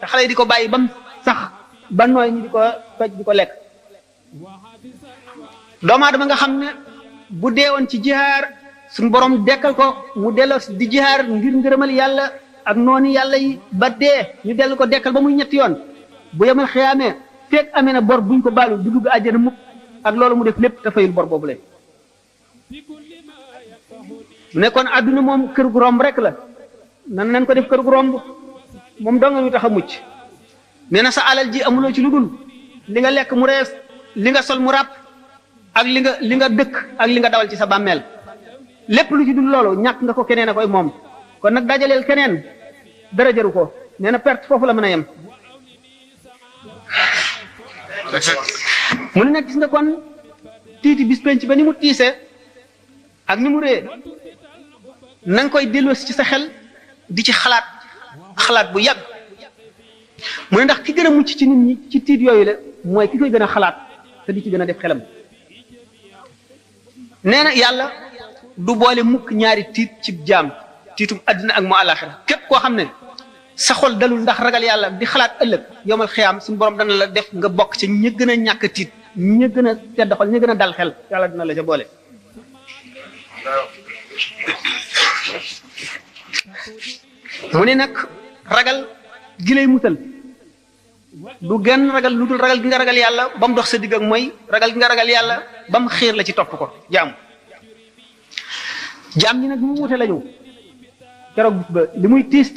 te xale yi di ko bàyyi ba mu sax ba nooy ñu di ko toj di ko lekk doomu aadama nga xam ne bu deewoon ci jihaar suñu borom dekkal ko mu delloo di jihaar ngir ngërëmal yàlla ak noonu yàlla yi ba dee ñu dellu ko dekkal ba muy ñetti yoon bu yemal xiyaamee feeg amee na bor buñ ko baalu du dugg àjjana mukk ak loolu mu def lépp te fayul bor boobu leen mu nekkoon àdduna moom kër gu romb rek la nan ko def kër gu romb moom dong nga ñu tax a mucc nee na sa alal ji amuloo ci lu dul li nga lekk mu rees li nga sol mu ràpp ak li nga dëkk ak li nga dawal ci sa bàmmeel lépp lu ci dul loolu ñàkk nga ko keneen a koy moom kon nag dajaleel keneen dara jaru ko nee na perte foofu la mën a yem mu ne nag gis nga kon tiiti bis penc ba ni mu tiisee ak ni mu ree na nga koy delloosi ci sa xel di ci xalaat bu yàgg mu ne ndax ki gën a mucc ci nit ñi ci tiit yooyu la mooy ki koy gën a xalaat te di ci gën a def xelam nee na yàlla du boole mukk ñaari tiit ci jaam tiitum àddina ak mu àllaaxira képp koo xam ne sa xol dalul ndax ragal yàlla di xalaat ëllëg yomal xiyaam suñu borom dana la def nga bokk ci ña gën a ñàkk tiit ña gën a tedd xol ña gën a dal xel yàlla dina la ca boole mu ne nag ragal gi lay musal du genn ragal lu dul ragal gi nga ragal yàlla ba mu dox sa digg ak mooy ragal gi nga ragal yàlla ba mu xiir la ci topp ko jaam ñi nag mu wute lañu keroog bis ba li muy tiis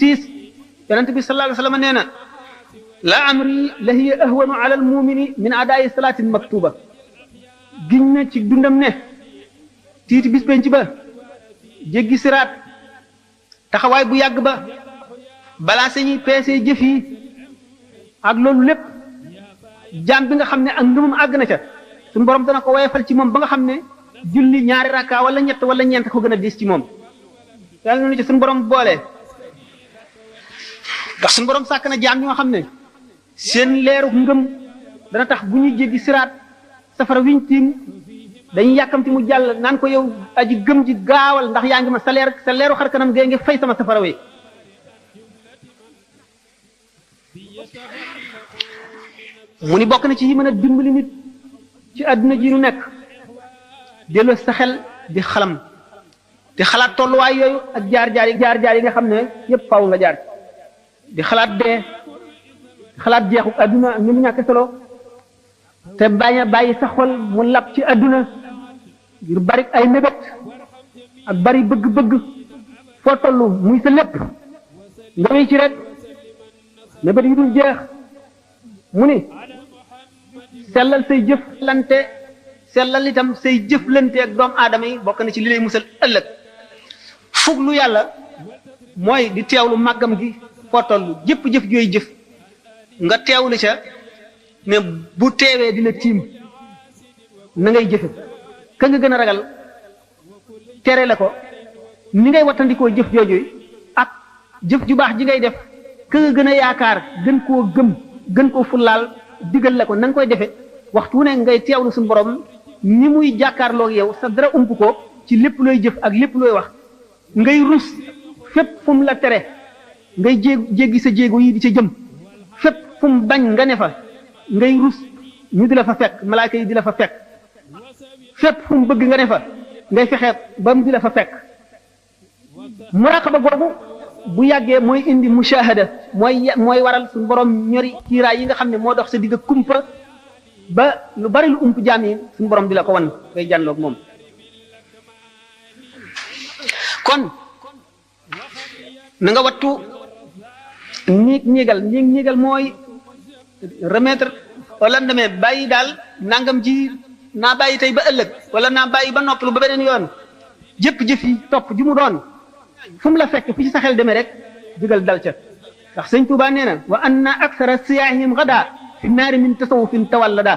yonent bi sallallahu alayhi wasallam nee na la amri la hiya ahwanu ala al mumini min adaayi salaatin maktuba giñ na ci dundam ne tiiti bis penc ba jéggi siraat taxawaay bu yàgg ba balaa sañuy peesee jëf yi ak loolu lépp jaam bi nga xam ne ak ngëmam àgg na ca suñu borom dana ko woyefal ci moom ba nga xam ne julli ñaari rakka wala ñett wala ñeent ko gën a diis ci moom yàlla na ci suñu borom boole ndax suñu borom sàkk na jaam ñi nga xam ne seen leeru ngëm dana tax bu ñuy jéggi siraat safara wiñ tiim dañuy yàkkamti mu jàll naan ko yow aji gëm ji gaawal ndax yaa ngi ma sa leeru xar kanam gee ngi fay sama safara wi mu ni bokk na ci yi mën a dimbali nit ci àdduna ji nu nekk delloo sa xel di xalam di xalaat tolluwaay yooyu ak jaar-jaar yi nga xam ne yépp faaw nga jaar di xalaat dee xalaat jeexu àdduna ak ni mu ñàkk solo te bañ a bàyyi sa xol mu lab ci àdduna ngir bari ay mébét ak bari bëgg-bëgg foo toll muy sa lépp nga wéy ci rek mébét yi dul jeex mu ni sellal say jëflante sellal itam say jëflante ak doomu aadama yi bokk na ci li lay musal ëllëg fuglu yàlla mooy di teewlu màggam gi foo toll jëf jooy jëf nga teewlu ca ne bu teewee dina tiim na ngay jëfe ka nga gën a ragal tere la ko ni ngay wattandikoo jëf jooju ak jëf ju baax ji ngay def ka nga gën a yaakaar gën koo gëm gën koo fullaal digal la ko na nga koy defe waxtu wu ne ngay teewlu suñu borom ni muy jàkkaarloog yow sa dara ump ko ci lépp looy jëf ak lépp looy wax ngay rus fépp fu mu la tere ngay jéggi sa jéego yi di ca jëm fépp fu mu bañ nga ne fa ngay rus ñu di la fa fekk malaaka yi di la fa fekk fépp fu mu bëgg nga ne fa ngay fexe ba mu di la fa fekk muraqaba googu bu yàggee mooy indi mushahada mooy waral suñu borom ñori kiiraay yi nga xam ne moo dox sa digg kumpa ba lu bari lu ump jaam yi suñu borom di la ko wan ngay jànloog moom kon na nga wattu ñiigal mooy remettre au lendemain bàyyi daal nangam ji naa bàyyi tey ba ëllëg wala naa bàyyi ba noppalu ba beneen yoon jëf yi topp ju mu doon fu mu la fekk fu ci sa xel demee rek digal dal ca ndax sëñ Tuubaa nee na wa anna aksara siyaahim gada fi naari min tasawufin tawallada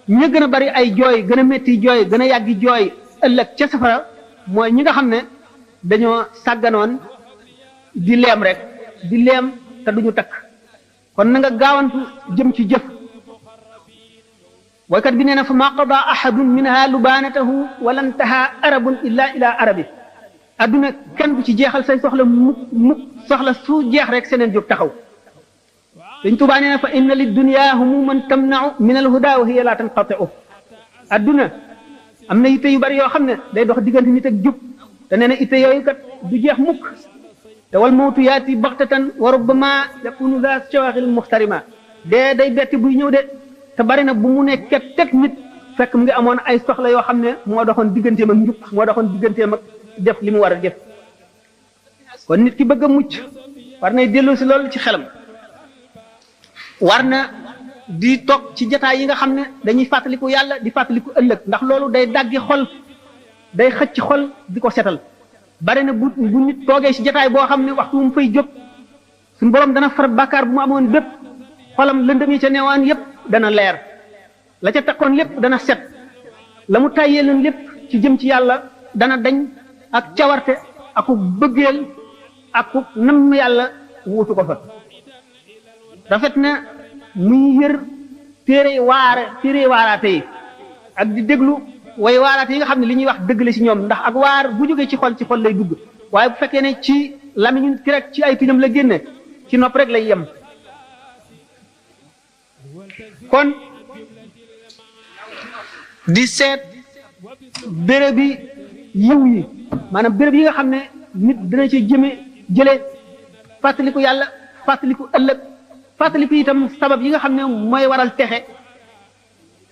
ña gën a bari ay jooy gën a métti jooy gën a yàggi jooy ëllëg ca safara mooy ñi nga xam ne dañoo sàgganoon di leem rek di leem te duñu takk kon na nga gaawantu jëm ci jëf waykat bi nee na fa ma qada ahadun minha lubanatahu wala ntaha arabun illa ila arabi adduna kenn bu ci jeexal say soxla mukk soxla su jeex rek seneen jóg taxaw Sëñ Tuubaa nee na fa inna lid dunya humuman tamna'u min al huda wa hiya la tanqati'u adduna am na yitte yu bari yoo xam ne day dox diggante nit ak jub te nee na itte yooyu kat du jeex mukk te wal mawtu yaati baxtatan wa rubbama yakunu za shawaghil muxtarima dee day betti buy ñëw de te bari na bu mu nekkee teg nit fekk mu ngi amoon ay soxla yoo xam ne moo doxoon digganteem ak njub moo doxoon digganteem ak def li mu war a def kon nit ki bëgg a mucc war nay dellu si loolu ci xelam war na di toog ci jataay yi nga xam ne dañuy fàttaliku yàlla di fàttaliku ëllëg ndax loolu day daggi xol day xëcc xol di ko setal bari na bu nit toogee ci jataay boo xam ne waxtu mu fay jóg suñu borom dana far bàkkaar bu mu amoon bépp xolam lëndëm yi ca neewaan yépp dana leer la ca takkoon lépp dana set la mu tàyyee leen lépp ci jëm ci yàlla dana dañ ak cawarte aku bëggeel aku namm yàlla wuutu ko fa rafet na muy yër téere waaraate yi ak di déglu way waaraate yi nga xam ne li ñuy wax dëgg la ci ñoom ndax ak waar bu jógee ci xol lay dugg waaye bu fekkee ne ci lamiñu ki rek ci ay tuñam la génne ci nopp rek lay yem kon di seet béréb bi yiw yi maanaam béréb yi nga xam ne nit dina ci jële fàttaliku yàlla fàttaliku ëllëg fàttaliku itam sabab yi nga xam ne mooy waral texe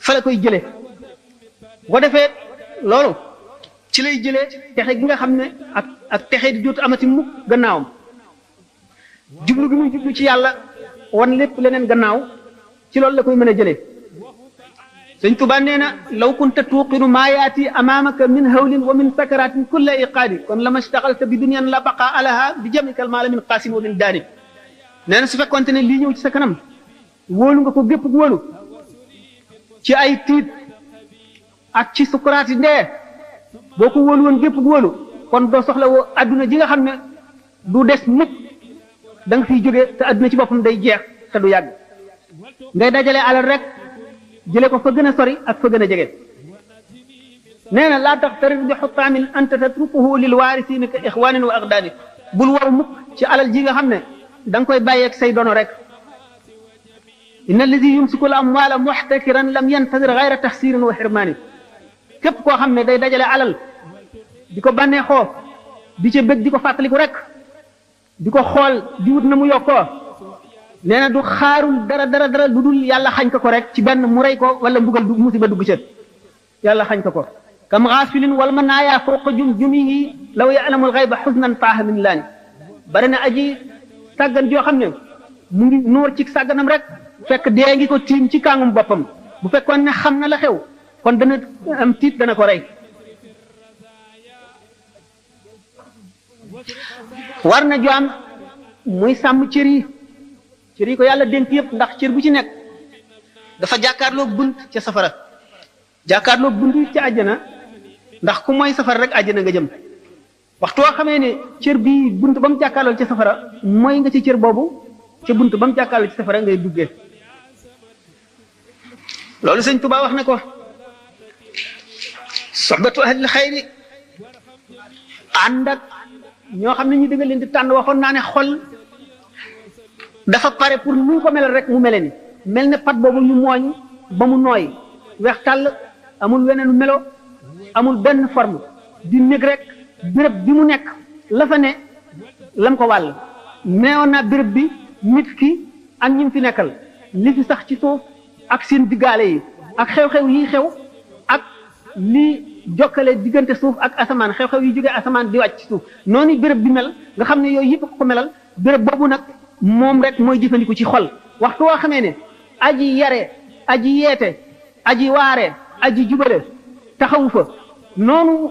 fa la koy jële boo defee loolu ci lay jëlee texe gi nga xam ne ak texe di dootu amati mukk gannaawam jublu gi muy jublu ci yàlla wan lépp leneen gannaaw ci loolu la koy mën a jëlee sëñ Tuubaa nee na law kunta tuuqinu maa yaati amaamaka min hawlin wa min sakaratin kulla iqaadi kon la mastaxalta bi dunyan la baqa alaha bi jamikal maala min qaasim wa min daani nee na su fekkonte ne lii ñëw ci sa kanam wóolu nga ko gépp wóolu ci ay tiit ak ci sukuraati ndee boo ko wóolu woon gépp wóolu kon doo soxla woo adduna ji nga xam ne du des mukk da nga fiy jóge te adduna ci boppam day jeex te du yàgg ngay dajale alal rek jële ko fa gën a sori ak fa gën a jege nee na laa tax tarir bi xutaamin anta tatrukuhu lil waarisiina ka ixwaanin wa aqdaani bul waru mukk ci alal ji nga xam ne da nga koy bàyyeeg say dono rek inna alladi yumsiku al amwaala muxtakiran lam yantadir gayra taxsirin wa xirmaani képp koo xam ne day dajale alal di ko bànneexoo di ca bëgg di ko fàttaliku rek di ko xool di wut na mu yokkoo nee na du xaarul dara lu dul yàlla xañ ko rek ci benn mu rey ko wala mbugal du musiba dugg ca yàlla xañ ko kam xaafilin wal manaaya fawqa jumihi law ya'lamul xayba xusnan taaha min laani bari na aji sàggan joo xam ne mu ngi noor ci sàgganam rek fekk dee ngi ko tiim ci kàngum boppam bu fekkoon ne xam na la xew kon dana am tiit dana ko rey war na jaam muy sàmm cër yi ko yàlla dénk yëpp ndax cër bu ci nekk dafa jàkkaarloo bunt ca safara jàkkaarloo bunt ca àjjana ndax ku mooy safara rek àjjana nga jëm waxtu woo xamee ne cër bi bunt ba mu jàkkaarloo ca safara mooy nga ci cër boobu ca bunt ba mu jàkkaarloo ci safara ngay duggee loolu sëñ Tuubaa wax na ko soxbatu ahlil xayri ànd ak ñoo xam ne ñu dëgg leen di tànn waxoon naa ne xol dafa pare pour nu ko melal rek mu mele ni mel ne pat boobu ñu mooñ ba mu nooy weex tàll amul weneen melo amul benn forme di nekk rek béréb bi mu nekk la fa ne lam ko wàll neewoon naa béréb bi nit ki ak ñi fi nekkal li fi sax ci suuf ak seen diggaale yi ak xew-xew yi xew ak li jokkale diggante suuf ak asamaan xew-xew yi jógee asamaan di wàcc ci suuf noonu béréb bi mel nga xam ne yooyu yëpp ko melal béréb boobu nag moom rek mooy jëfandiku ci xol waxtu woo xamee ne aji yare aji yeete aji waare aji jubale taxawu fa noonu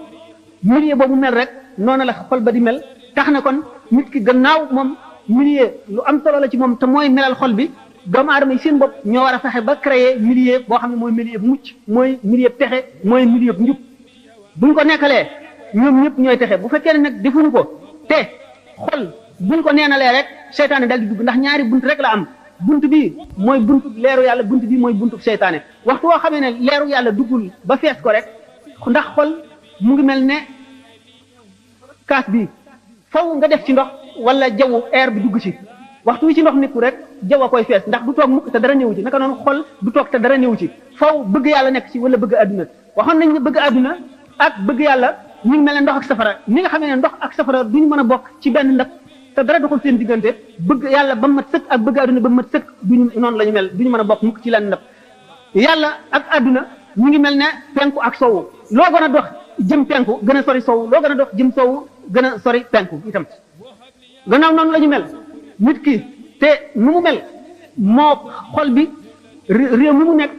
milieu boobu mel rek noonu la xol ba di mel tax na kon nit ki gannaaw moom milieu lu am solo la ci moom te mooy melal xol bi doomu aadama yi seen bopp ñoo war a fexe ba créer milieu boo xam ne mooy milieu bu mucc mooy milieu bu texe mooy milieu bu njub buñ ko nekkalee ñoom ñëpp ñooy texe bu fekkee ne nag defuñu ko te xol buñ ko neenalee rek seytaane dal di dugg ndax ñaari bunt rek la am bunt bi mooy buntu leeru yàlla bunt bi mooy buntu seytaane waxtu woo xamee ne leeru yàlla duggul ba fees ko rek ndax xol mu ngi mel ne kaas bi faw nga def ci ndox wala jaww air bi dugg ci waxtu wi ci ndox nekku rek jaww a koy fees ndax du toog mukk te dara néewu ci naka noonu xol du toog te dara néewu ci faw bëgg yàlla nekk ci wala bëgg adduna waxoon nañ ne bëgg adduna ak bëgg yàlla ñu ngi mel ne ndox ak safara ni nga xamee ne ndox ak safara duñu mën a bokk ci benn ndab te dara doxul seen diggante bëgg yàlla ba mat sëkk ak bëgg adduna ba mat sëkk duñu noonu la ñu mel duñu mën a bokk mukk ci lenn ndab yàlla ak adduna ñu ngi mel ne penku ak sowu loo gën a dox jëm penku gën a sori sowu loo gën a dox jëm sowu gën a sori penku itam gannaaw noonu la ñu mel nit ki te nu mu mel moo xol bi réew mi mu nekk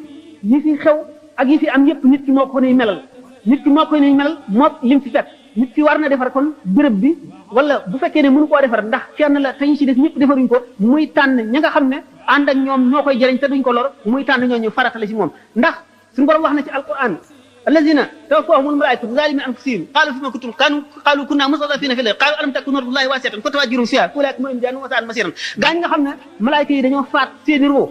yi fi xew ak yi fi am yépp nit ki moo ko nuy melal nit ki moo ko nuy melal moo lim fi fekk nit ki war na defar kon béréb bi wala bu fekkee ne mënu koo defar ndax kenn la te ñu ci def ñëpp defaruñ ko muy tànn ña nga xam ne ànd ak ñoom ñoo koy jëriñ te duñ ko lor muy tànn ñooñu farata la ci moom ndax suñu borom wax na ci alquran allazina tawaffahumul malaikatu zalimi anfusihim qalu fima kuntum qalu kunna mustadafina fil ardi qalu alam takun ardullahi wasi'atan fatahajjaru fiha ulaika hum jahannam wa sa'at masiran gaañ nga xam ne malaayika yi dañoo faat seeni roo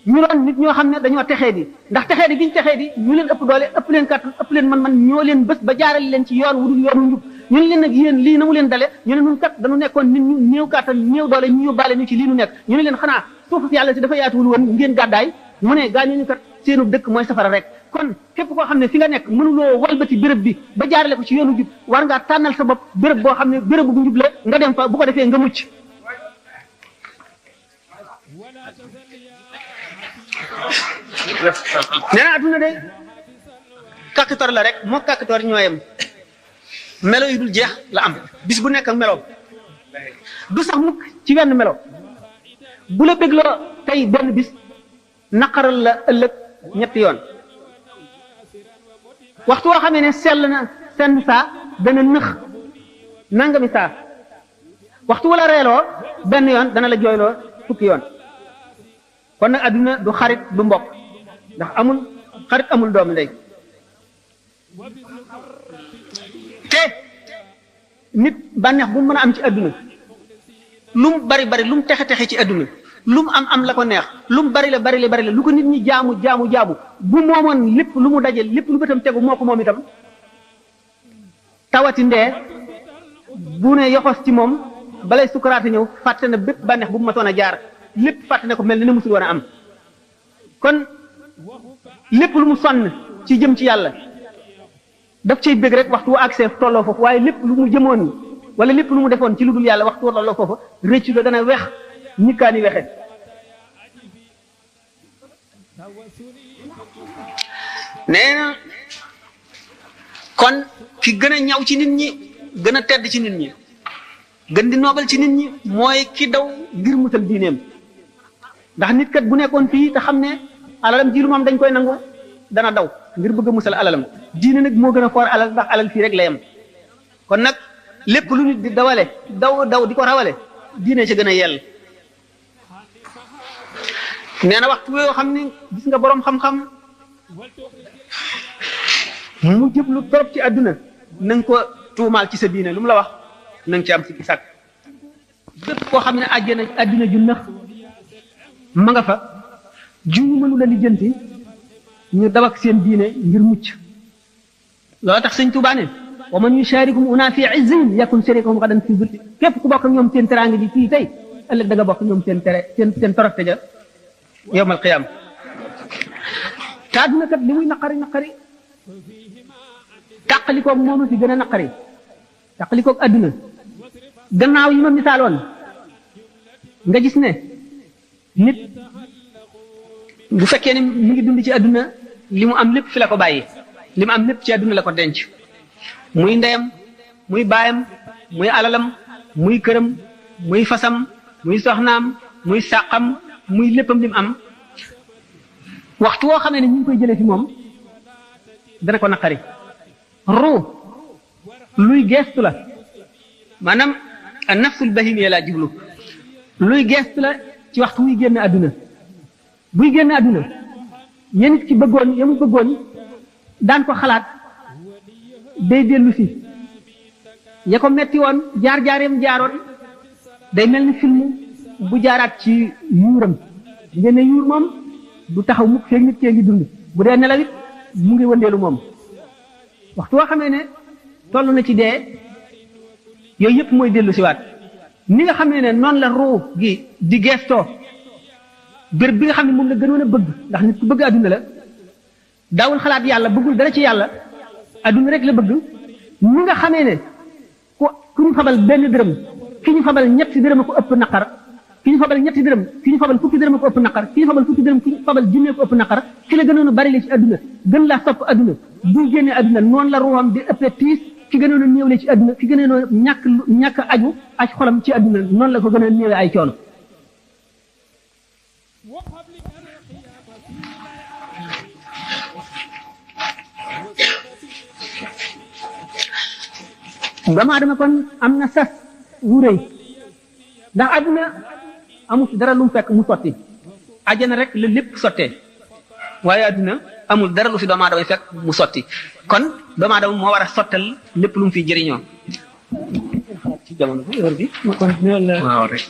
ñu doon nit ñoo xam ne dañoo texee di ndax texee di giñ texee di ñu leen ëpp doole ëpp leen kàttan ëpp leen man ñoo leen bés ba jaarale leen ci yoon wudul yoonu njub ñu ne leen nag yéen lii na mu leen dale ñu ne ñun kat dañu nekkoon nit ñu néew kàttan néew doole ñu yóbbaale ñu ci lii nu nekk ñu ne leen xanaa suufu si yàlla si dafa yaatuwul woon ngeen gàddaay mu ne gaañu ñu kat seenu dëkk mooy safara rek kon képp koo xam ne fi nga nekk mënuloo walbati béréb bi ba jaarale ko ci yoonu jub war ngaa tànnal sa bopp béréb boo xam ne béréb bu njub la nga dem fa bu ko defee nga mucc nee na adduna de kàkkator la rek moo kàkkator ñooyam melo yi dul jeex la am bis bu nekk ak meloom du sax mukk ci wenn melo bu la bégloo tey benn bis naqaral la ëllëg ñetti yoon waxtu woo xamee ne sell na senn saa dana nëx nangami saa waxtu wala reeloo benn yoon dana la jooyloo fukki yoon kon nag adduna du xarit du mbokk ndax amul xarit amul doomu ndey te nit bànneex bu mu mën a am ci adduna lu mu bari bari lu mu texe texe ci adduna lu mu am la ko neex lu mu bari la lu ko nit ñi jaamu bu moomoon lépp lu mu daje lépp lu bëtam tegu moo ko moom itam tawati ndee bu ne yoxos ci moom balay sukaraate ñëw fàtte na bépp bànneex bu mu matoon a jaar lépp fàtte ne ko mel ni ne musul woon a am kon lépp lu mu sonn ci jëm ci yàlla daf cay bëgg rek waxtu wu accès tolloo foofu waaye lépp lu mu jëmoon wala lépp lu mu defoon ci lu dul yàlla waxtu wu tolloo foofu rëccu la dana wex ñikkaani wexe nee na kon ki gën a ñaw ci nit ñi gën a tedd ci nit ñi gën di noobal ci nit ñi mooy ki daw ngir musal diineem ndax nit kat bu nekkoon fii te xam ne alalam ji lu moom dañ koy nangu dana daw ngir bëgg a musal alalam diine nag moo gën a foor alal ndax alal fii rek la yem kon nag lépp lu nit di dawale daw di ko rawale diine ci gën a yell nee na waxtu yoo xam ne gis nga boroom xam-xam mu jëblu trop ci àdduna na nga ko tuumaal ci sa diine lu mu la wax na nga ci am si sàkk bépp koo xam ne àddina ju nëx ma nga fa ju mënu la lijjanti ñu daw ak seen diine ngir mucc loolu tax sëñ Tuubaa ne wa man yusharikum una fi izzin yakun sharikuhum gadan fi zulli képp ku bokk ak ñoom seen teraanga ji fii tey ëllëg da nga bokk ñoom seen tere seen toroxte ja yowmal qiyaam te àdduna kat li muy naqari tàqalikoog moom fi gën a naqari tàqalikoog àdduna gannaaw yi ma misaaloon nga gis ne nit bu fekkee ne mi ngi dund ci àdduna li mu am lépp fi la ko bàyyi li mu am lépp ci àdduna la ko denc muy ndeyam muy baayam muy alalam muy këram muy fasam muy soxnaam muy sàqam muy léppam li mu am waxtu woo xamee ne ñu ngi koy jëlee fi moom dana ko naqari ruu luy geestu la maanaam a nafsul bahimiya laa jublu luy geestu la ci waxtu wuy génn àdduna buy génn àdduna yéen it ki bëggoon yamu bëggoon daan ko xalaat day dellu si ya ko metti woon jaar-jaareem jaaroon day mel ni film bu jaaraat ci yuuram ngeen ne yuur moom du taxaw mukk feeg nit kee ngi dund bu dee nelaw it mu ngi wëndeelu moom waxtu woo xamee ne toll na ci dee yooyu yëpp mooy dellu siwaat ni nga xamee ne noonu la ruu gi di geestoo béréb bi nga xam ne moom la gënoon a bëgg ndax nit ku bëgg adduna la daawul xalaat yàlla bëggul dara ci yàlla adduna rek la bëgg ni nga xamee ne ku ñu fabal benn dërëm ki ñu fabal ñetti dërëm a ko ëpp naqar ki ñu fabal ñetti dërëm ki ñu fabal fukki dërëm a ko ëpp naqar ki ñu fabal fukki dërëm ki ñu fabal junne ko ëpp naqar ki la gënoon a bari la ci adduna gën laa sopp adduna buy génnee adduna noonu la ruuxam di ëppee tiis ki gënoon a néewle ci adduna ki gënoon a ñàkk aju aj xolam ci adduna noonu la ko gën a néewe ay coono doomu aadama kon am na sas wu rëy ndax adduna amul dara lu mu fekk mu sotti ajjana rek la lépp sottee waaye adduna amul dara lu fi doomu aadama fekk mu sotti kon doomu aadama moo war a sottal lépp lu mu fi jëriñoo ci jamono bu heure bi kon waaw rek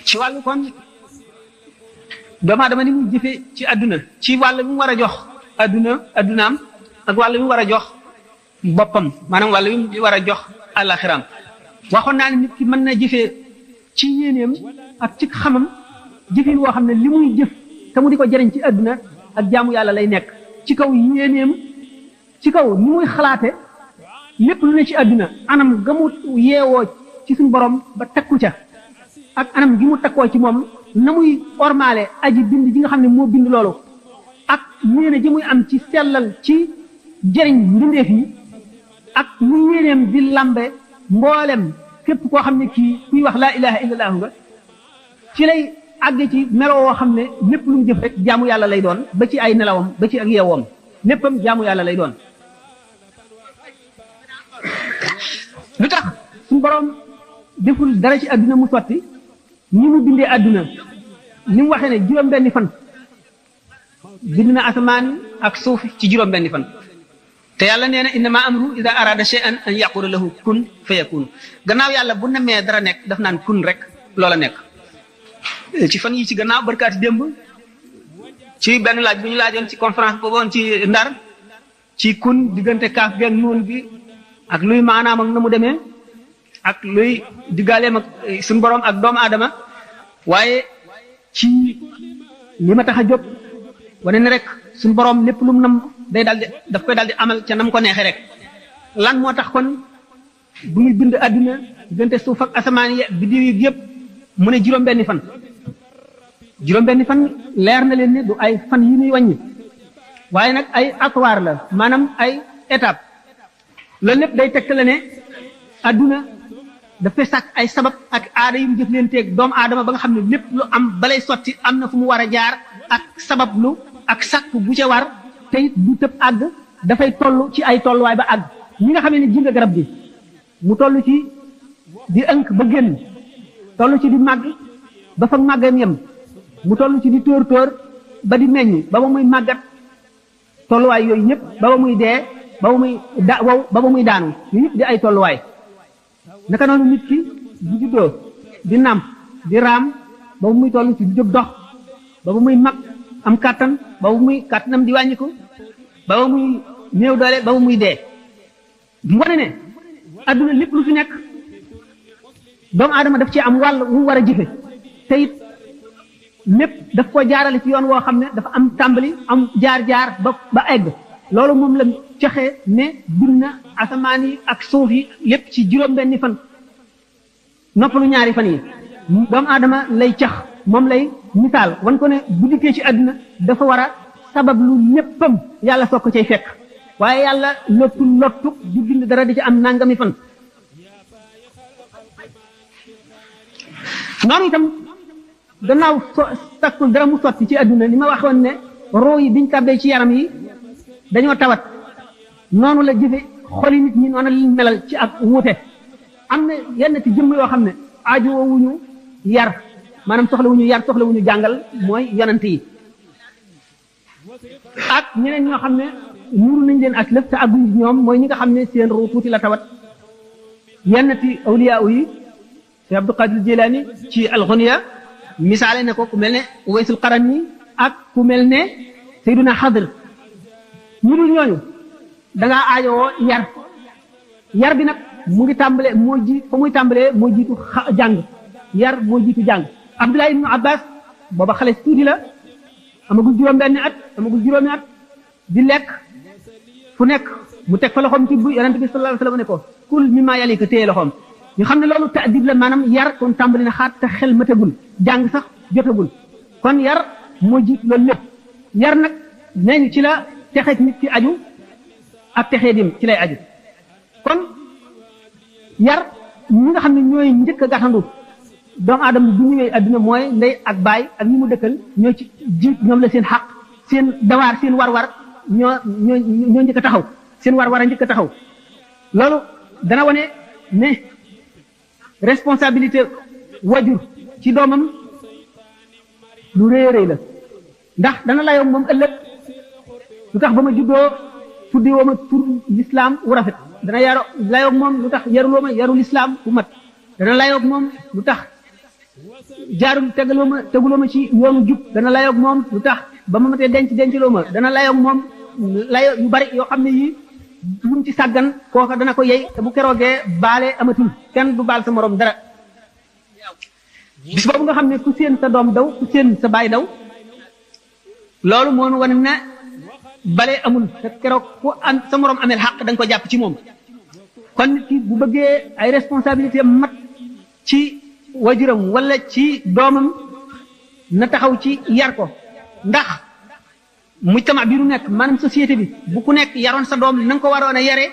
ci wàllu kon doomu aadama ni mu jëfee ci adduna ci wàll bi mu war a jox addunaam ak wàll bi mu war a jox boppam maanaam wàll bi mu war a jox àllaxiraam waxoon naa ne nit ki mën na jëfee ci yéeneem ak ci xamam jëfin woo xam ne li muy jëf te mu di ko jëriñ ci adduna ak jaamu yàlla lay nekk ci kaw yéeneem ci kaw ni muy xalaate lépp lu ne ci adduna anam ga mu yeewoo ci suñu borom ba takku ca ak anam gi mu takkoo ci moom na muy ormaale aji bind ji nga xam ne moo bind loolu ak yéene ji muy am ci sellal ci jëriñ mbindeef yi ak mu yéeneem di lambe mboolem képp koo xam ne kii kuy wax laa ilaha illallah nga ci lay àgge ci melo woo xam ne lépp lu mu jëf rek jaamu yàlla lay doon ba ci ay nelawam ba ci ak yeewoom léppam jaamu yàlla lay doon lu tax suñu borom deful dara ci adduna mu sotti ni mu bindee adduna ni mu waxee ne juróom-benni fan bind na asamaan ak suuf ci juróom-benni fan te yàlla nee na innama amru ida arada shay'an an yaqula lahu kun fayakun gannaaw yàlla bu namee dara nekk daf naan kun rek loola nekk ci fan yi ci gannaaw barkaati démb ci benn laaj bu ñu laajoon ci conférence booboon ci Ndar ci kun diggante kaaf geeg nuun bi ak luy maanaam ak na mu demee ak luy diggaaleem ak suñu borom ak doomu aadama waaye ci li ma tax a jóg wane ne rek suñu borom lépp lu mu nam day daldi daf koy daldi amal ca nam ko neexee rek lan moo tax kon bu muy bind àdduna diggante suuf ak asamaan yi biddiw yi yëpp mu ne juróom-benni fan juróom-benni fan leer na leen ne du ay fan yi ñuy wàññi waaye nag ay atwaar la maanaam ay étape loolu lépp day tegtale ne àdduna dafay sàkk ay sabab ak aada yu mu jëflanteeg doomu aadama ba nga xam ne lépp lu am balay sotti am na fu mu war a jaar ak sabab lu ak sàkk bu ca war te it du tëb àgg dafay toll ci ay tolluwaay ba àgg ñi nga xam ne ji nga garab gi mu toll ci di ënk ba génn toll ci di màgg ba fa màggam yem mu toll ci di tóor ba di meññ ba ba muy màggat tolluwaay yooyu ñëpp ba ba muy dee ba ba muy ba ba muy daanu yu ñëpp di ay tolluwaay naka noonu nit ki bu juddoo di nàmp di raam ba ba muy toll ci di jóg dox ba ba muy mag am kàttan ba ba muy kàttanam di wàññiku ba ba muy néew doole ba muy dee mu wane ne adduna lépp lu fi nekk doomu aadama daf ci am wàll wu war a jëfe te it lépp daf ko jaarale ci yoon woo xam ne dafa am tàmbali am jaar-jaar ba egg loolu moom la joxe ne bind na asamaan yi ak suuf yi lépp ci juróom-benni fan noppalu ñaari fan yi doomu aadama lay cax moom lay misaal wan ko ne bu dikkee ci àdduna dafa war a sabab lu léppam yàlla soog ko cay fekk waaye yàlla lottu di bind dara di ci am nangami fan noonu itam gannaaw takkul dara mu sotti ci àdduna li ma waxoon ne roo yi biñ tàbbee ci yaram yi dañoo tawat noonu la jëfe xoli nit ñi noonu la melal ci ak wuute am na yenn ci jëmm yoo xam ne aajowuñu yar maanaam soxlawuñu yar soxlawuñu jàngal mooy yonent yi ak ñeneen ñoo xam ne muuru nañ leen ak lëf te àgguñ ñoom mooy ñi nga xam ne seen ruu tuuti la tawat yenn ci awliya yi Cheikh Abdul Qadir Jilani ci al-Ghunya misaale ne ko ku mel ne Uwaysul Qarani ak ku mel ne Sayyiduna Xadir ñu dul ñooñu da ngaa aajowoo yar bi nag mu ngi tàmbalee fa muy tàmbalee moo jiitu jàng yar moo jiitu jàng Abdullah ibnu Abbas booba xale tuuti la amagul juróom-benni at amagul juróomi at di lekk fu nekk mu teg fa loxoom ci bu yonent bi sallallahu alayhi wasallam ne ko kul mimma yalika téye loxoom ñu xam ne loolu ta'dib la maanaam yar kon tàmbali na xaat te xel matagul jàng sax jotagul kon yar moo jiitu loolu lépp yar nag nee ñu ci la texeeg nit ci aju ak texee dim ci lay aju kon yar ñi nga xam ne ñooy njëkk a gàttandu doomu aadama bu ñëwee adduna mooy ndey ak baay ak ñi mu dëkkal ñoo ci jiit ñoom la seen xaq seen dawaar seen war-war ñoo njëkk a taxaw seen war-war a njëkk a taxaw loolu dana wane ne responsabilité wajur ci doomam lu rëy a rëy la ndax dana layoo moom ëllëg lu tax ba ma juddoo tuddee woo ma tur l'islam wu rafet dana layoo moom lu tax yaruloo ma yarul islam bu mat dana layoo moom lu tax teguloo ma ci yoonu jub dana layoo moom lu tax ba ma matee dencloo ma dana layoo moom layoo yu bari yoo xam ne yii lu mu ci sàggan kooka dana ko yey te bu keroogee baale amatul kenn du baal sa morom dara bis boobu nga xam ne ku seen sa doom daw ku seen sa baay daw loolu moonu wane ne bale amul te keroog ku am sa morom ameel xaq da nga ko jàpp ci moom kon nit ki bu bëggee ay responsabilité mat ci wajuram wala ci doomam na taxaw ci yar ko ndax mujtama bi nu nekk maanaam société bi bu ku nekk yaroon sa doom na nga ko waroon a yare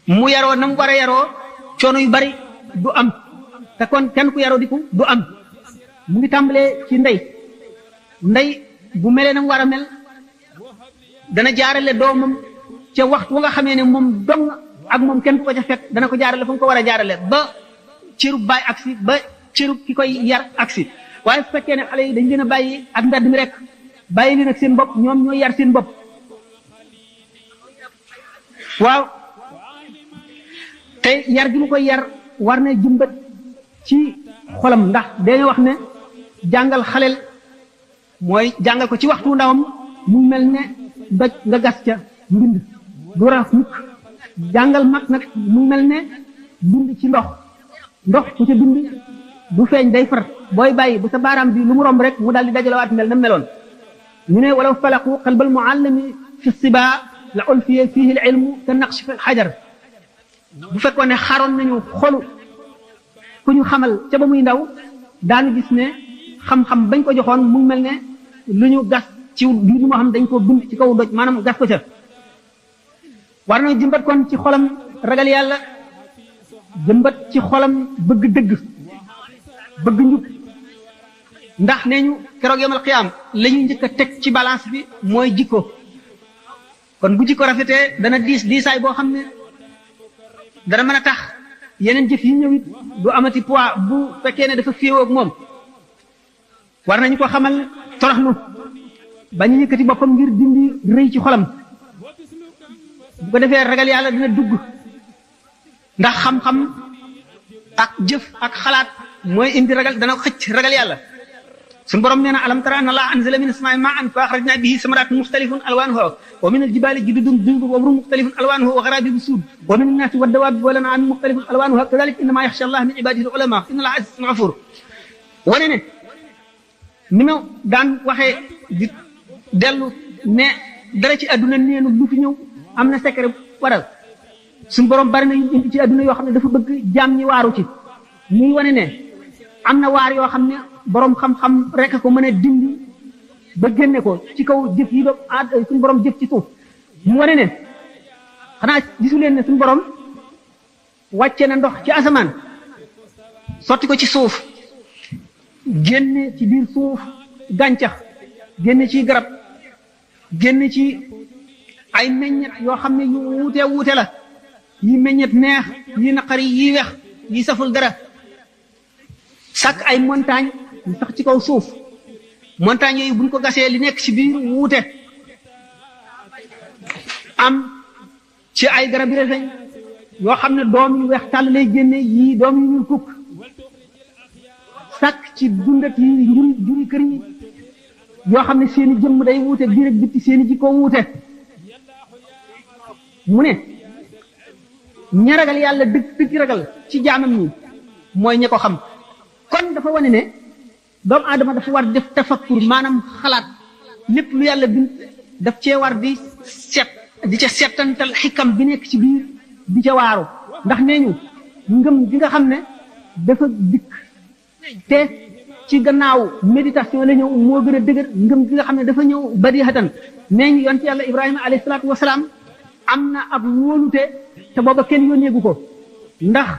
mu yaroo na mu war a yaroo coono yu bari du am te kon kenn ku yaroo diku du am mu ngi tàmbalee ci ndey bu melee na mu war a mel dana jaarale doomam ca waxtu wa nga xamee ne moom dong ak moom kenn ku ko ca fekk dana ko jaarale fu mu ko war a jaarale ba cërub baay agsi ba cërub ki koy yar agsi waaye su fekkee ne xale yi dañ leen a bàyyi ak mbedd mi rek bàyyi leen ak seen bopp ñoom ñooy yar seen bopp waaw te yar gi mu koy yar war na jëmbat ci xolam ndax dañoo wax ne jàngal xaleel mooy jàngal ko ci waxtu ndawam mu mel ne doj nga gas ca mbind du raaf mukk jàngal mag nag mu mel ne bind ci ndox ku ca bind du feeñ day far booy bàyyi bu sa baaraam bi lu mu romb rek mu daal di dajalawaat mel na meloon ñu ne walaw falaqu qalbal muallimi fi siba la ulfiya fihi al ilmu ka naqsh fi xajar bu fekkoon ne xaroon nañu xolu ku ñu xamal ca ba muy ndaw daanu gis ne xam-xam bañ ko joxoon mu mel ne lu ñu gas ci biir moo xam dañ ko bind ci kaw doj maanaam gas ko ca war na jëmbat kon ci xolam ragal yàlla jëmbat ci xolam bëgg dëgg bëgg njub ndax nee ñu keroog yomal xiyaam la ñuy njëkk a teg ci balance bi mooy jikko kon bu jikko rafetee dana diisaay boo xam ne dana mën a tax yeneen jëf yi ñëw it du amati poids bu fekkee ne dafa féewoo ak moom war nañu ko xamal toroxlu bañ a yëkkati boppam ngir dindi rëy ci xolam bu ko defee ragal yàlla dina dugg ndax xam-xam ak jëf ak xalaat mooy indi ragal dana xëcc ragal yàlla suñu borom nee na alam tara anna allaha anzala min as-samaa'i maa'an fa akhrajna bihi samaratin mukhtalifun alwanuha wa min al-jibali jududun bidun wa humrun mukhtalifun alwanuha wa gharabibu sud wa min an-nasi wad-dawabi wal an'ami mukhtalifun alwanuha kadhalika innama yakhsha allaha min ibadihi al-ulama inna allaha azizun ghafur wane ne ni ma daan waxee di dellu ne dara ci àdduna neenu lu fi ñëw am na secret waral suñu borom bari na yu indi ci àdduna yoo xam ne dafa bëgg jaam ñi waaru ci muy wane ne am na waar yoo xam ne borom xam-xam rek ko mën a dindi ba génne ko ci kaw jëf yi doom suñu borom jëf ci suuf mu wane ne xanaa gisu leen ne suñu borom wàcce na ndox ci asamaan sotti ko ci suuf génne ci biir suuf gàncax génne ci garab génne ci ay meññet yoo xam ne yu wuute la yi meññet neex yi naqari yi wex yi saful dara sàkk ay montagne yu sax ci kaw suuf montagne yooyu buñ ko gasee li nekk ci biir wuute am ci ay garab yi reseñ yoo xam ne doom yu weex tàll lay génne yii doom yu ñuul kukk sàkk ci dundat yi juri kër yi yoo xam ne seeni jëmm day wuute biir ak bitti seeni jikko wuute mu ne ña ragal yàlla dëgg ragal ci jaamam ñi mooy ña ko xam kon dafa wane ne doomu aadama dafa war def tafakkur maanaam xalaat lépp lu yàlla bind daf cee war di ca settantal xikam bi nekk ci biir di ca waaru ndax nee ñu ngëm gi nga xam ne dafa dikk te ci gannaaw méditation la ñëw moo gën a dëgër ngëm gi nga xam ne dafa ñëw badihatan nee ñu yonent yàlla Ibrahima alayhi salaatu wasalaam am na ab wóolute te booba kenn yónneegu ko ndax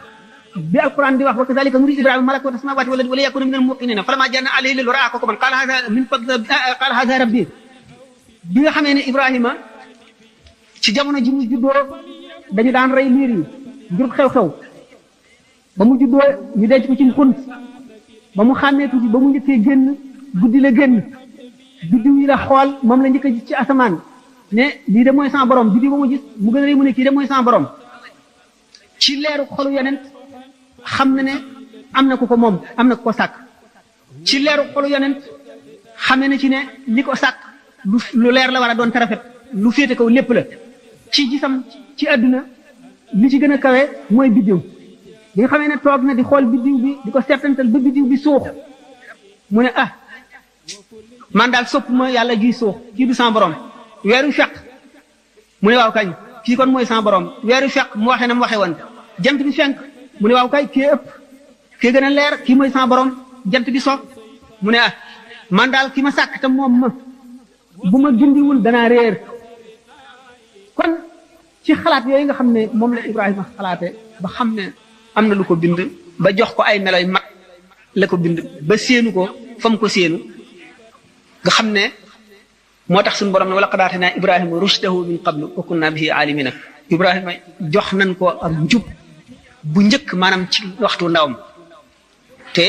bi alquran di wax wa kazalika nuri Ibrahima malakuta samawati wal ardi wa li yakuna minal muqinin falamma janna alayhi lil ra'a ko man qala hadha rabbi bi nga xamee ne Ibrahima ci jamono ji mu juddoo dañu daan rey liir yi ngir xew-xew ba mu juddoo ñu denc ko ci xunt ba mu xàmmee tuuti ba mu njëkkee génn guddi la génn biddiw yi la xool moom la njëkk a gis ci asamaan ne lii de mooy sama borom biddiw ba mu gis mu gën a rëy mu ne kii de mooy sama borom ci leeru xolu yonent xam na ne am na ku ko moom am na ku ko sàkk ci leeru xolu yonent xamee na ci ne li ko sàkk lu leer la war a doon te rafet lu féete kaw lépp la ci gisam ci àdduna li ci gën a kawe mooy biddiw bi nga xamee ne toog na di xool biddiw bi di ko settantal ba biddiw bi suux mu ne ah man daal sopp ma yàlla ji suux kii du sama borom weeru fekk mu ne waaw kañ kii kon mooy sama borom weeru fekk mu waxee na mu waxee woon jant bi fenk mu ne waaw kay kii ëpp kii gën a leer kii mooy sama borom jant bi so mu ne ah man daal ki ma sàkk te moom ma bu ma gindiwul danaa réer kon ci xalaat yooyu nga xam ne moom la Ibrahima xalaate ba xam ne am na lu ko bind ba jox ko ay meloy mat la ko bind ba séenu ko fa mu ko séenu nga xam ne moo tax suñu borom ne wala qad aatinaa Ibrahima rushdahu min qablu wa kunna bihi aalimina Ibrahima jox nañ ko ak njub bu njëkk maanaam ci waxtu ndawam te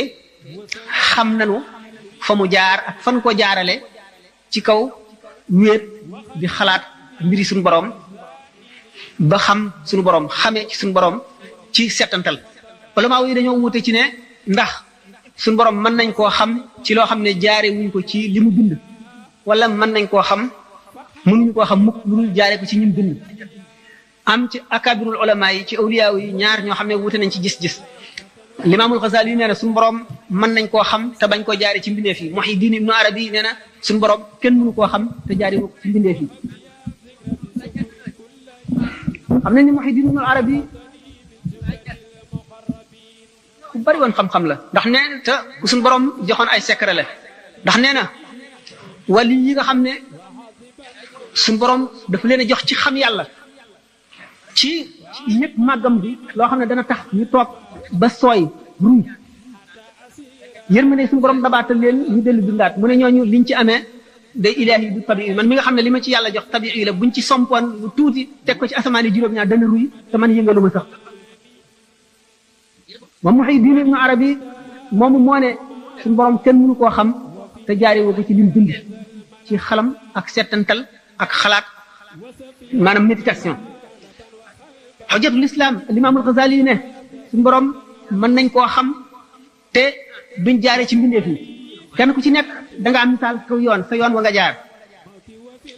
xam nañu fa mu jaar ak fan ko jaarale ci kaw wéet di xalaat mbiri suñu borom ba xam suñu borom xamee ci suñu borom ci settantal ulama yi dañoo wute ci ne ndax suñu borom mën nañ koo xam ci loo xam ne jaare wuñ ko ci li mu bind wala mën nañ koo xam mënuñu koo xam mukk lu dul jaare ko ci ñim bind am ci akabirul ulama yi ci awliya yi ñaar ñoo xam ne wute nañ ci gis-gis limaamul Ghazali nee na suñu borom mën nañ koo xam te bañ koo jaare ci mbindeef yi Muhyiddin Ibnu Arabi nee na suñu borom kenn mënu koo xam te jaare ko ci mbindeef yi xam nañ ni Muhyiddin Ibnu Arabi ku bari woon xam-xam la ndax nee na te suñu borom joxoon ay secret la ndax nee na wali yi nga xam ne suñu borom dafa leen a jox ci xam yàlla ci yëpp màggam bi loo xam ne dana tax ñu toog ba sooy ruy yërmande suñu borom dabaatal leen ñu dellu dundaat mu ne ñooñu liñ ci amee day ilaahi du tabii man mi nga xam ne li ma ci yàlla jox tabii la buñ ci sompoon lu tuuti teg ko ci asamaan yi juróom-ñaar dana ruy te man yëngalu ma sax moom Muhyiddin Ibnu Arabi moomu moo ne suñu borom kenn mënu koo xam te jaari woo ko ci lim bind ci xalam ak settantal ak xalaat maanaam méditation xujjatul islam limaamul Ghazali ne suñu borom mën nañ koo xam te duñ jaare ci mbindeef yi kenn ku ci nekk da nga am misaal kaw yoon sa yoon wa nga jaar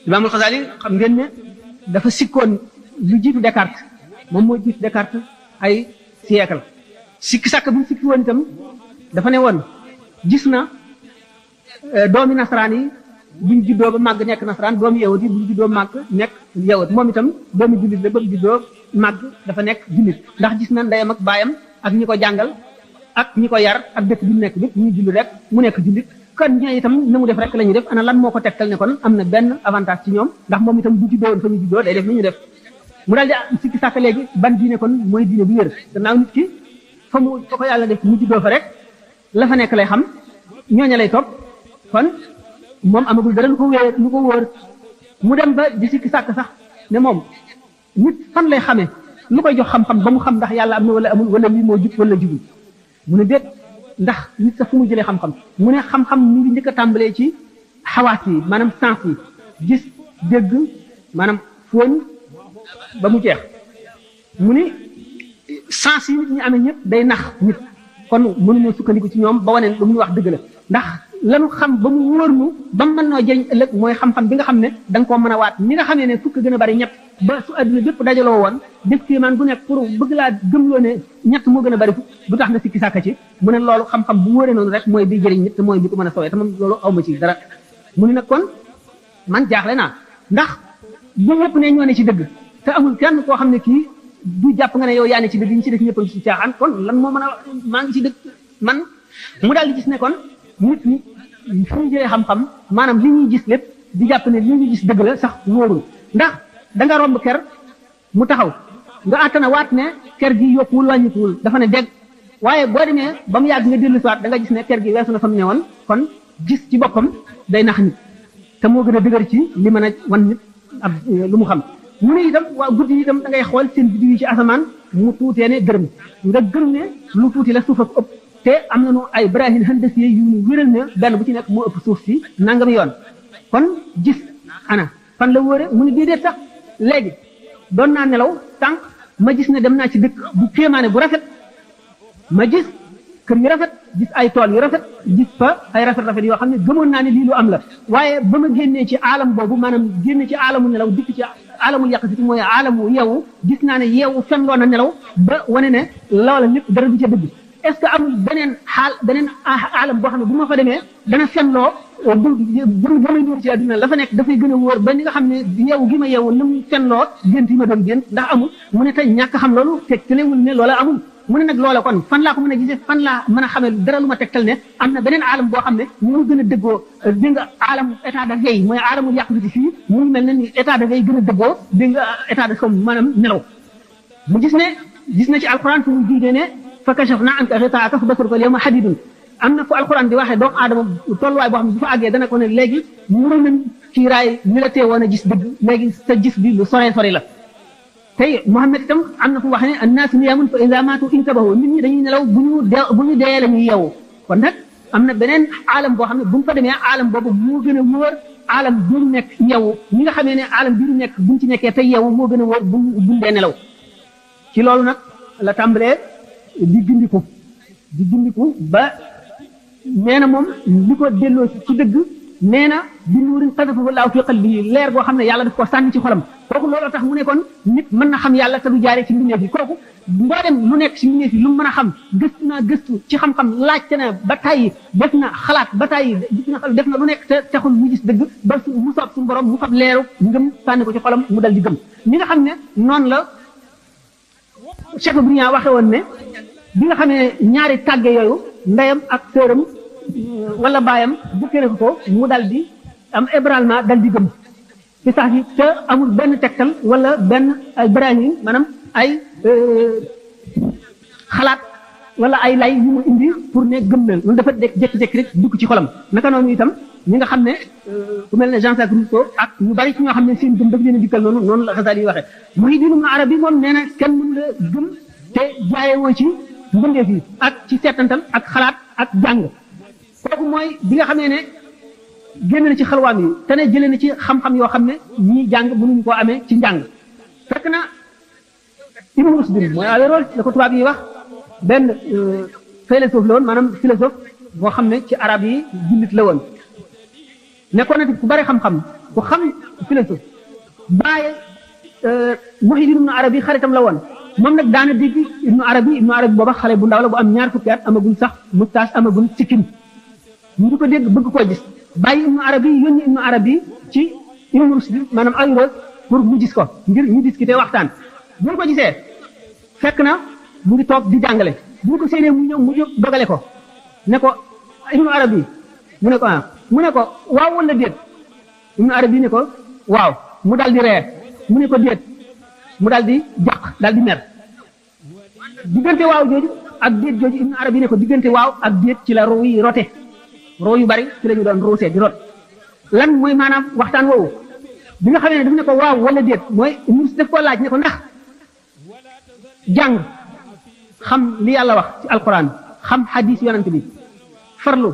Imaamul Xasaali xam ngeen ne dafa sikkoon lu jiitu Descartes moom moo jiitu Descartes ay siècle sikki sàkk bi mu sikki woon itam dafa ne woon gis na doomi nasaraan yi buñ juddoo ba màgg nekk nasaraan doomi yawut yi buñ juddoo màgg nekk yawut moom itam doomi jullit la ba mu juddoo màgg dafa nekk jullit ndax gis na ndeyam ak baayam ak ñi ko jàngal ak ñi ko yar ak dëkk bi mu nekk bépp ñu julli rek mu nekk jullit kon ñooy itam na mu def rek la ñuy def ana lan moo ko tegtal ne kon am na benn avantage ci ñoom ndax moom itam bu juddoo woon fa ñu juddoo day def ni ñu def mu daal di sikki sàkk léegi ban diine kon mooy diine bu wér gannaaw nit ki fa ko yàlla def mu juddoo fa rek la fa nekk lay xam ñooña lay topp kon moom amagul dara lu ko wóor mu dem ba di sikki sàkk sax ne moom nit fan lay xamee lu koy jox xam-xam ba mu xam ndax yàlla am na wala amul wala lii moo jub wala jubul mu ne déet ndax nit sax fu mu jëlee xam-xam mu ne xam-xam mu ngi njëkk a tàmbalee ci xawaas yi maanaam sens yi gis dégg maanaam fóon ba mu jeex mu ni sens yi nit ñi amee ñëpp day nax nit kon mënuñoo sukkandiku ci ñoom ba wane lu mu wax dëgg la ndax lanu xam ba mu wóor nu ba mu mën noo jëriñ ëllëg mooy xam-xam bi nga xam ne da nga koo mën a waat ni nga xamee ne fukk gën a bari ñett ba su adduna bépp dajaloo woon def kéemaan bu nekk pour bëgg laa gëmloo ne ñett moo gën a bari fukk du tax nga sikki sàkka ci mu ne loolu xam-xam bu wóoree noonu rek mooy bi jëriñ nit te mooy bi ko mën a sowee te man loolu awma ci dara mu ne nag kon man jaaxle naa ndax bu ñëpp ne ñoo ne ci dëgg te amul kenn koo xam ne kii du jàpp nga ne yow yaa ne ci dëgg ñi ci def ñëpp a ngi ci caaxaan kon lan moo mën a maa ngi ci dëgg man mu daal di gis ne kon nit ñi fu ñu jëlee xam-xam maanaam li ñuy gis lépp di jàpp ne li ñuy gis dëgg la sax wóorul ndax da nga romb ker mu taxaw nga àttana waat ne ker gi yokkuwul wàññikuwul dafa ne dégg waaye boo demee ba mu yàgg nga dellu si waat da nga gis ne ker gi weesu na fa mu ne woon kon gis ci boppam day nax nit te moo gën a dëgër ci li mën a wan nit ab lu mu xam mu ne itam waa guddi yi itam da ngay xool seen biddiw yi ci asamaan mu tuutee ne gërëm nga gëm ne lu tuuti la suuf ak ëpp te am nañu ay brahim handasiye yu ñu wéral ne benn bu ci nekk moo ëpp suuf si nangami yoon kon gis ana fan la wóore mu ne déedéet sax léegi doon naa nelaw tànk ma gis ne dem naa ci dëkk bu kéemaane bu rafet ma gis kër yu rafet gis ay tool yu rafet gis fa ay rafet-rafet yoo xam ne gëmoon naa ne lii lu am la waaye ba ma génnee ci aalam boobu maanaam génne ci aalamu nelaw dikk ci aalamul yaqati mooy aalamu yeewu gis naa ne yeewu fen loo na nelaw ba wane ne loola lépp dara du ca dëgg est-ce que amul beneen aalam boo xam ne bu ma fa demee dana fenloo damay dóor ci àdduna la fa nekk dafay gën a wóor ba ni nga xam ne yeewu gi ma yeewu la mu fenloo gént yi ma doon gént ndax amul mu ne tey ñàkk xam loolu tegtalewul ne loola amul mu ne nag loola kon fan laa ko mën a gisee fan laa mën a xamee dara lu ma tegtal ne am na beneen aalam boo xam ne moo gën a dëggoo dégg nga aalam état de veille mooy aalamul yàqu ci fii mu ngi mel ne ni état de veille gën a dëggoo dégg nga état de somme maanaam nelaw mu gis na ci alquran fu mu jiidee ne fa kashafna anka ghitaa'aka fa basaruka al-yawma hadidun am na fu alquran di waxee doomu aadama tolluwaay boo xam ne bu fa àggee dana ko ne léegi muru nañ ci raay ni la teewoon a gis dëgg léegi sa gis bi lu sore sori la tey Muhammad itam am na fu wax ne annaasu niyaamun fa idaa maatu intabahu nit ñi dañuy nelaw bu ñu dee la ñuy yeewu kon nag am na beneen aalam boo xam ne bu ñu fa demee aalam boobu moo gën a wóor aalam bi ñu nekk yeewu ñi nga xamee ne aalam bi ñu nekk buñ ci nekkee tey yeewu moo gën a wóor buñ dee nelaw ci loolu nag la tàmbalee di gindiku ba nee na moom li ko delloo ci dëgg nee na bi nuurin qadafahu llaahu fi qalbihi leer boo xam ne yàlla daf ko sànni ci xolam kooku looloo tax mu ne kon nit mën na xam yàlla te du jaaree ci mbindeef yi kooku mboolem lu nekk ci mbindeef yi lu mu mën a xam gëstu ci xam-xam laajte na ba tàyyi def na xalaat ba tàyyi def na lu nekk te taxul mu gis dëgg ba mu soob suñu borom mu fab leeru ngëm sànni ko ci xolam mu dal di gëm ni nga xam ne noonu la Cheikh Briand waxe woon ne bi nga xam ne ñaari tàgge yooyu ndeyam ak sëram wala baayam bu kere ko mu dal di am ébranlement dal di gëm ci sax yi te amul benn tegtal wala benn ay brahim maanaam ay xalaat wala ay lay yu mu indi pour ne gëm na loolu dafa jékki-jékki rek dugg ci xolam naka noonu itam ñi nga xam ne ku mel ne Jean-Jacques Rousseau ak ñu bari ci ñoo xam ne seen gëm daf leen a dikkal noonu la Xasaali yi waxee Muhyiddin Ibn Arabi moom nee na kenn mënu la gëm te jaayewoo ci mbindeef yi ak ci seetantal ak xalaat ak jàng kooku mooy bi nga xamee ne génn na ci xalwaam yi te ne jëlee na ci xam-xam yoo xam ne ñii jàng mënuñu koo amee ci njàng fekk na Ibn Rushd mooy Averroès la ko tubaab yi wax benn philosophe la woon maanaam philosophe boo xam ne ci arab yi jullit la woon nekkoon na ku bari xam-xam ku xam philosophe bàyyi Muhyiddin Ibnu Arabi xaritam la woon moom nag daana dégg Ibnu Arabi booba xale bu ndaw la bu am ñaar fukki at amagul sax mustaas amagul sikkim ñu di ko dégg bëgg koo gis bàyyi Ibnu Arabi yónni Ibnu Arabi ci Ibnu Rushd maanaam Ayros pour mu gis ko ngir ñu discuter waxtaan bu ñu ko gisee fekk na mu ngi toog di jàngale bu ñu ko séenee mu ñëw mu jóg dogale ko ne ko Ibnu Arabi mu ne ko mu ne ko waaw wala déet Ibnu Arabi ne ko waaw mu dal di ree mu ne ko déet mu dal di jàq dal di mer diggante waaw jooju ak déet jooju Ibnu Arabi ne ko diggante waaw ak déet ci la roo yi rote roo yu bari ci la ñu doon roosee di rot lan mooy maanaam waxtaan woowu bi nga xamee ne daf ne ko waaw wala déet mooy ministre daf koo laaj ne ko ndax jàng xam li yàlla wax ci alquran xam hadis yonent bi farlu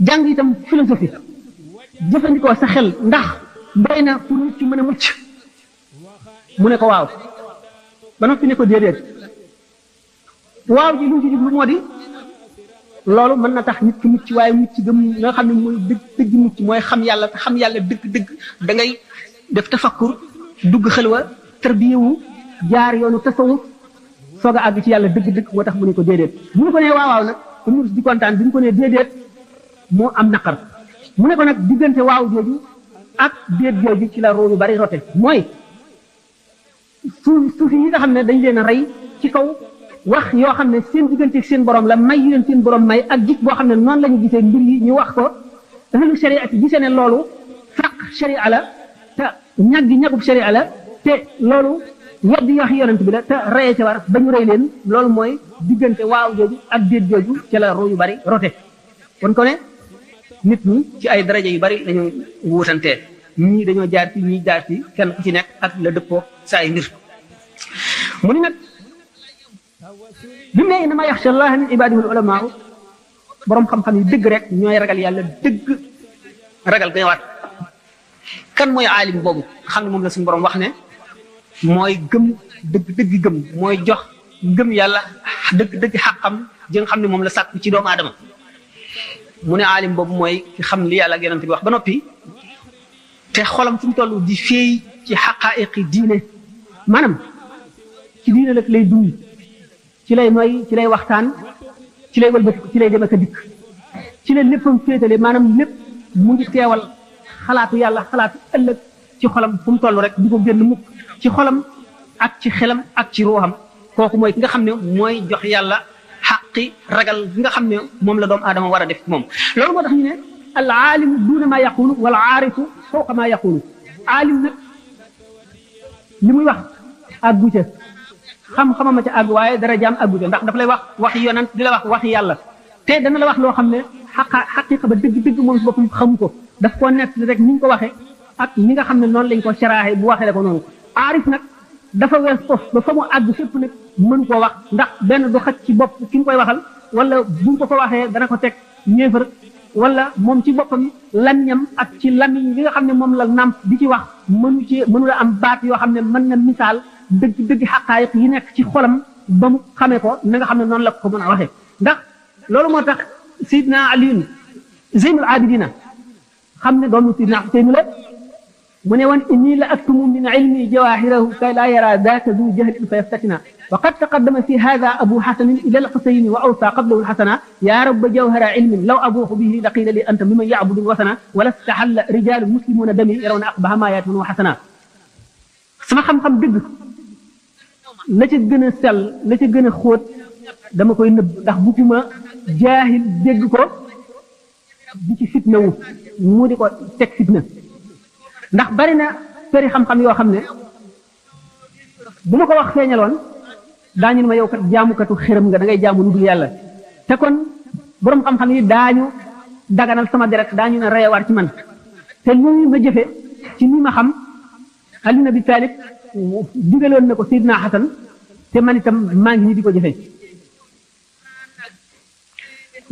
jàng itam philosophie jëfandikoo sa xel ndax doy na pour mucc mën a mucc mu ne ko waaw ba noppi ne ko déedéet waaw ji lu ci jublu moo di loolu mën na tax nit ki mucc waaye mucc gëm nga xam ne mooy dëgg mucc mooy xam yàlla te xam yàlla dëgg da ngay def tafakkur dugg xelwa tarbiyewu jaar yoonu tasawuf soog a àgg ci yàlla dëgg moo tax mu ne ko déedéet bu ñu ko nee waaw nag mu di kontaan bi ñu ko nee déedéet moo am naqar mu ne ko nag diggante waaw jooju ak déet jooju ci la roo yu bari rote mooy suufi yi nga xam ne dañ leen a rey ci kaw wax yoo xam ne seen diggante seen borom la may yu leen seen borom may ak gis boo xam ne noonu la ñu gisee mbir yi ñu wax ko ahlu sharia ci gisee ne loolu faq sharia la te ñagub sharia la te loolu weddi wax yonent bi la te reye ca war ba ñu rey leen loolu mooy diggante waaw jooju ak déet jooju ci la roo yu bari rote kon ko ne nit ñi ci ay daraja yu bari dañu wuutantee ñii dañoo jaar ci ñii jaar ci kenn ku ci nekk ak la dëppoo sa ay mbir mu ni nag bi mu ne innama yaxsha allaha min ibadihi al ulamaa borom xam-xam yi dëgg rek ñooy ragal yàlla dëgg ragal gay waat kan mooy aalim boobu xam ne moom la suñu borom wax ne mooy gëm dëgg gëm mooy jox gëm yàlla dëgg xaqam ji nga xam ne moom la sàkku ci doomu aadama mu ne aalim boobu mooy ki xam li yàlla ak yonent bi wax ba noppi te xolam fu mu toll di féey ci xaqaa'iqi diine maanaam ci diine la lay dund ci lay noy ci lay waxtaan ci lay wëlbatiku ci lay dem ak a dikk ci la léppam féetale maanaam lépp mu ngi teewal xalaatu yàlla xalaatu ëllëg ci xolam fu mu toll rek di ko génn mukk ci xolam ak ci xelam ak ci ruuxam kooku mooy ki nga xam ne mooy jox yàlla xaqi ragal bi nga xam ne moom la doomu aadama war a def moom loolu moo tax ñu ne al aalimu duuna maa yaqulu wala aarifu fawqa maa yaqulu aalim nag li muy wax àggu ca xam-xamama ca àgg waaye dara jaam àggu ca ndax daf lay wax waxi yonent di la wax waxi yàlla te dana la wax loo xam ne xaqiqa ba dëgg moom si boppam xamu ko daf koo nett rek ni ñu ko waxee ak ñi nga xam ne noonu lañ ko saraaxe bu waxee ko noonu aarif nag dafa wees foofu ba fa mu àgg fépp nag mën koo wax ndax benn du xaj ci bopp ki nga koy waxal wala buñ ko waxee dana ko teg ñeefar wala moom ci boppam lamiñam ak ci lamiñ yi nga xam ne moom la nàmp di ci wax mënu la am baat yoo xam ne mën na misaal dëgg xaqaayiq yi nekk ci xolam ba mu xamee ko na nga xam ne noonu la ko mën a waxee ndax loolu moo tax Seydina Aliyun Zeynul Abidina xam ne doomu Seydina Xuseyn la mu ne woon inni la aktumu min ilmi jawahirahu kay laa yara daaka du jahlin fa yaftatina wa qad taqaddama fi hada abu xasanin ila alxusayni wa awsa qablahu alxasana ya rabba jawhara ilmin law abuuxu bihi la qiila li anta miman yacbudu lwasana wala staxalla rijalu muslimuna dami yarawna aqbaha ma yaatun wa xasana sama xam-xam dëgg la ca gën a sell la ca gën a xóot dama koy nëbb ndax bu fi ma jaahil dégg ko di ci fitna wu mu di ko teg fitna ndax bari na përi xam-xam yoo xam ne bu ma ko wax feeñaloon daañu ne ma yow kat jaamukatu xërëm nga da ngay jaamu lu dul yàlla te kon borom xam-xam yi daañu daganal sama deret daañu ne reyewaat ci man te lu ma jëfe ci ni ma xam Ali ibn Abi Talib digaloon na ko Seydina Xasan te man itam maa ngi nii di ko jëfe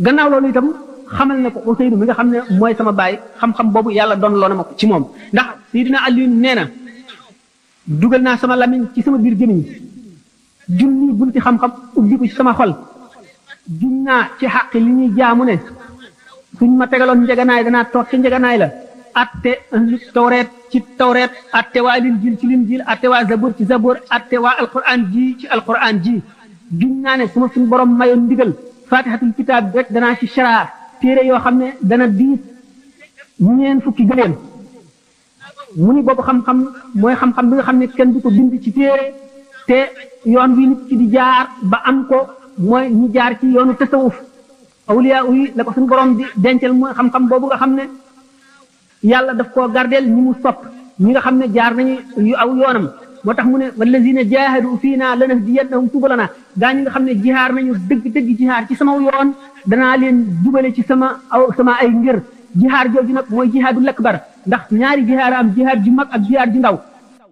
gannaaw loolu itam xamal na ko Ousseynou mi nga xam ne mooy sama baay xam-xam boobu yàlla doon loo na ma ko ci moom ndax Seydina Aliou nee na dugal naa sama lamiñ ci sama biir gémmiñ junni bunti xam-xam ubbi ko ci sama xol giñ naa ci xaq li ñuy jaamu ne suñ ma tegaloon njeganaay danaa toog ci njeganaay la atte tawreet ci tawreet atte waa linjiil ci linjiil atte waa zabur ci zabur atte waa alquran ji ci alquran ji giñ naa ne su ma suñ borom mayoon ndigal fatihatul kitaab bi rek danaa ci sharaa téere yoo xam ne dana diis ñeen fukki gëléem mu ni boobu xam-xam mooy xam-xam bi nga xam ne kenn du ko bind ci téere te yoon wi nit ki di jaar ba am ko mooy ñu jaar ci yoonu tasawuf awliya yi la ko suñu borom di dencal mooy xam-xam boobu nga xam ne yàlla daf koo gardeel ñi mu sopp ñi nga xam ne jaar nañu yu aw yoonam moo tax mu ne wallazina jahadu fiina lanahdiyannahum subulana gaa ñi nga xam ne jihaar nañu dëgg-dëgg jihaar ci sama yoon danaa leen jubale ci sama ay ngir jihaar jooju nag mooy jihaadul akbar ndax ñaari jihaar am jihaar ju mag ak jihaar ju ndaw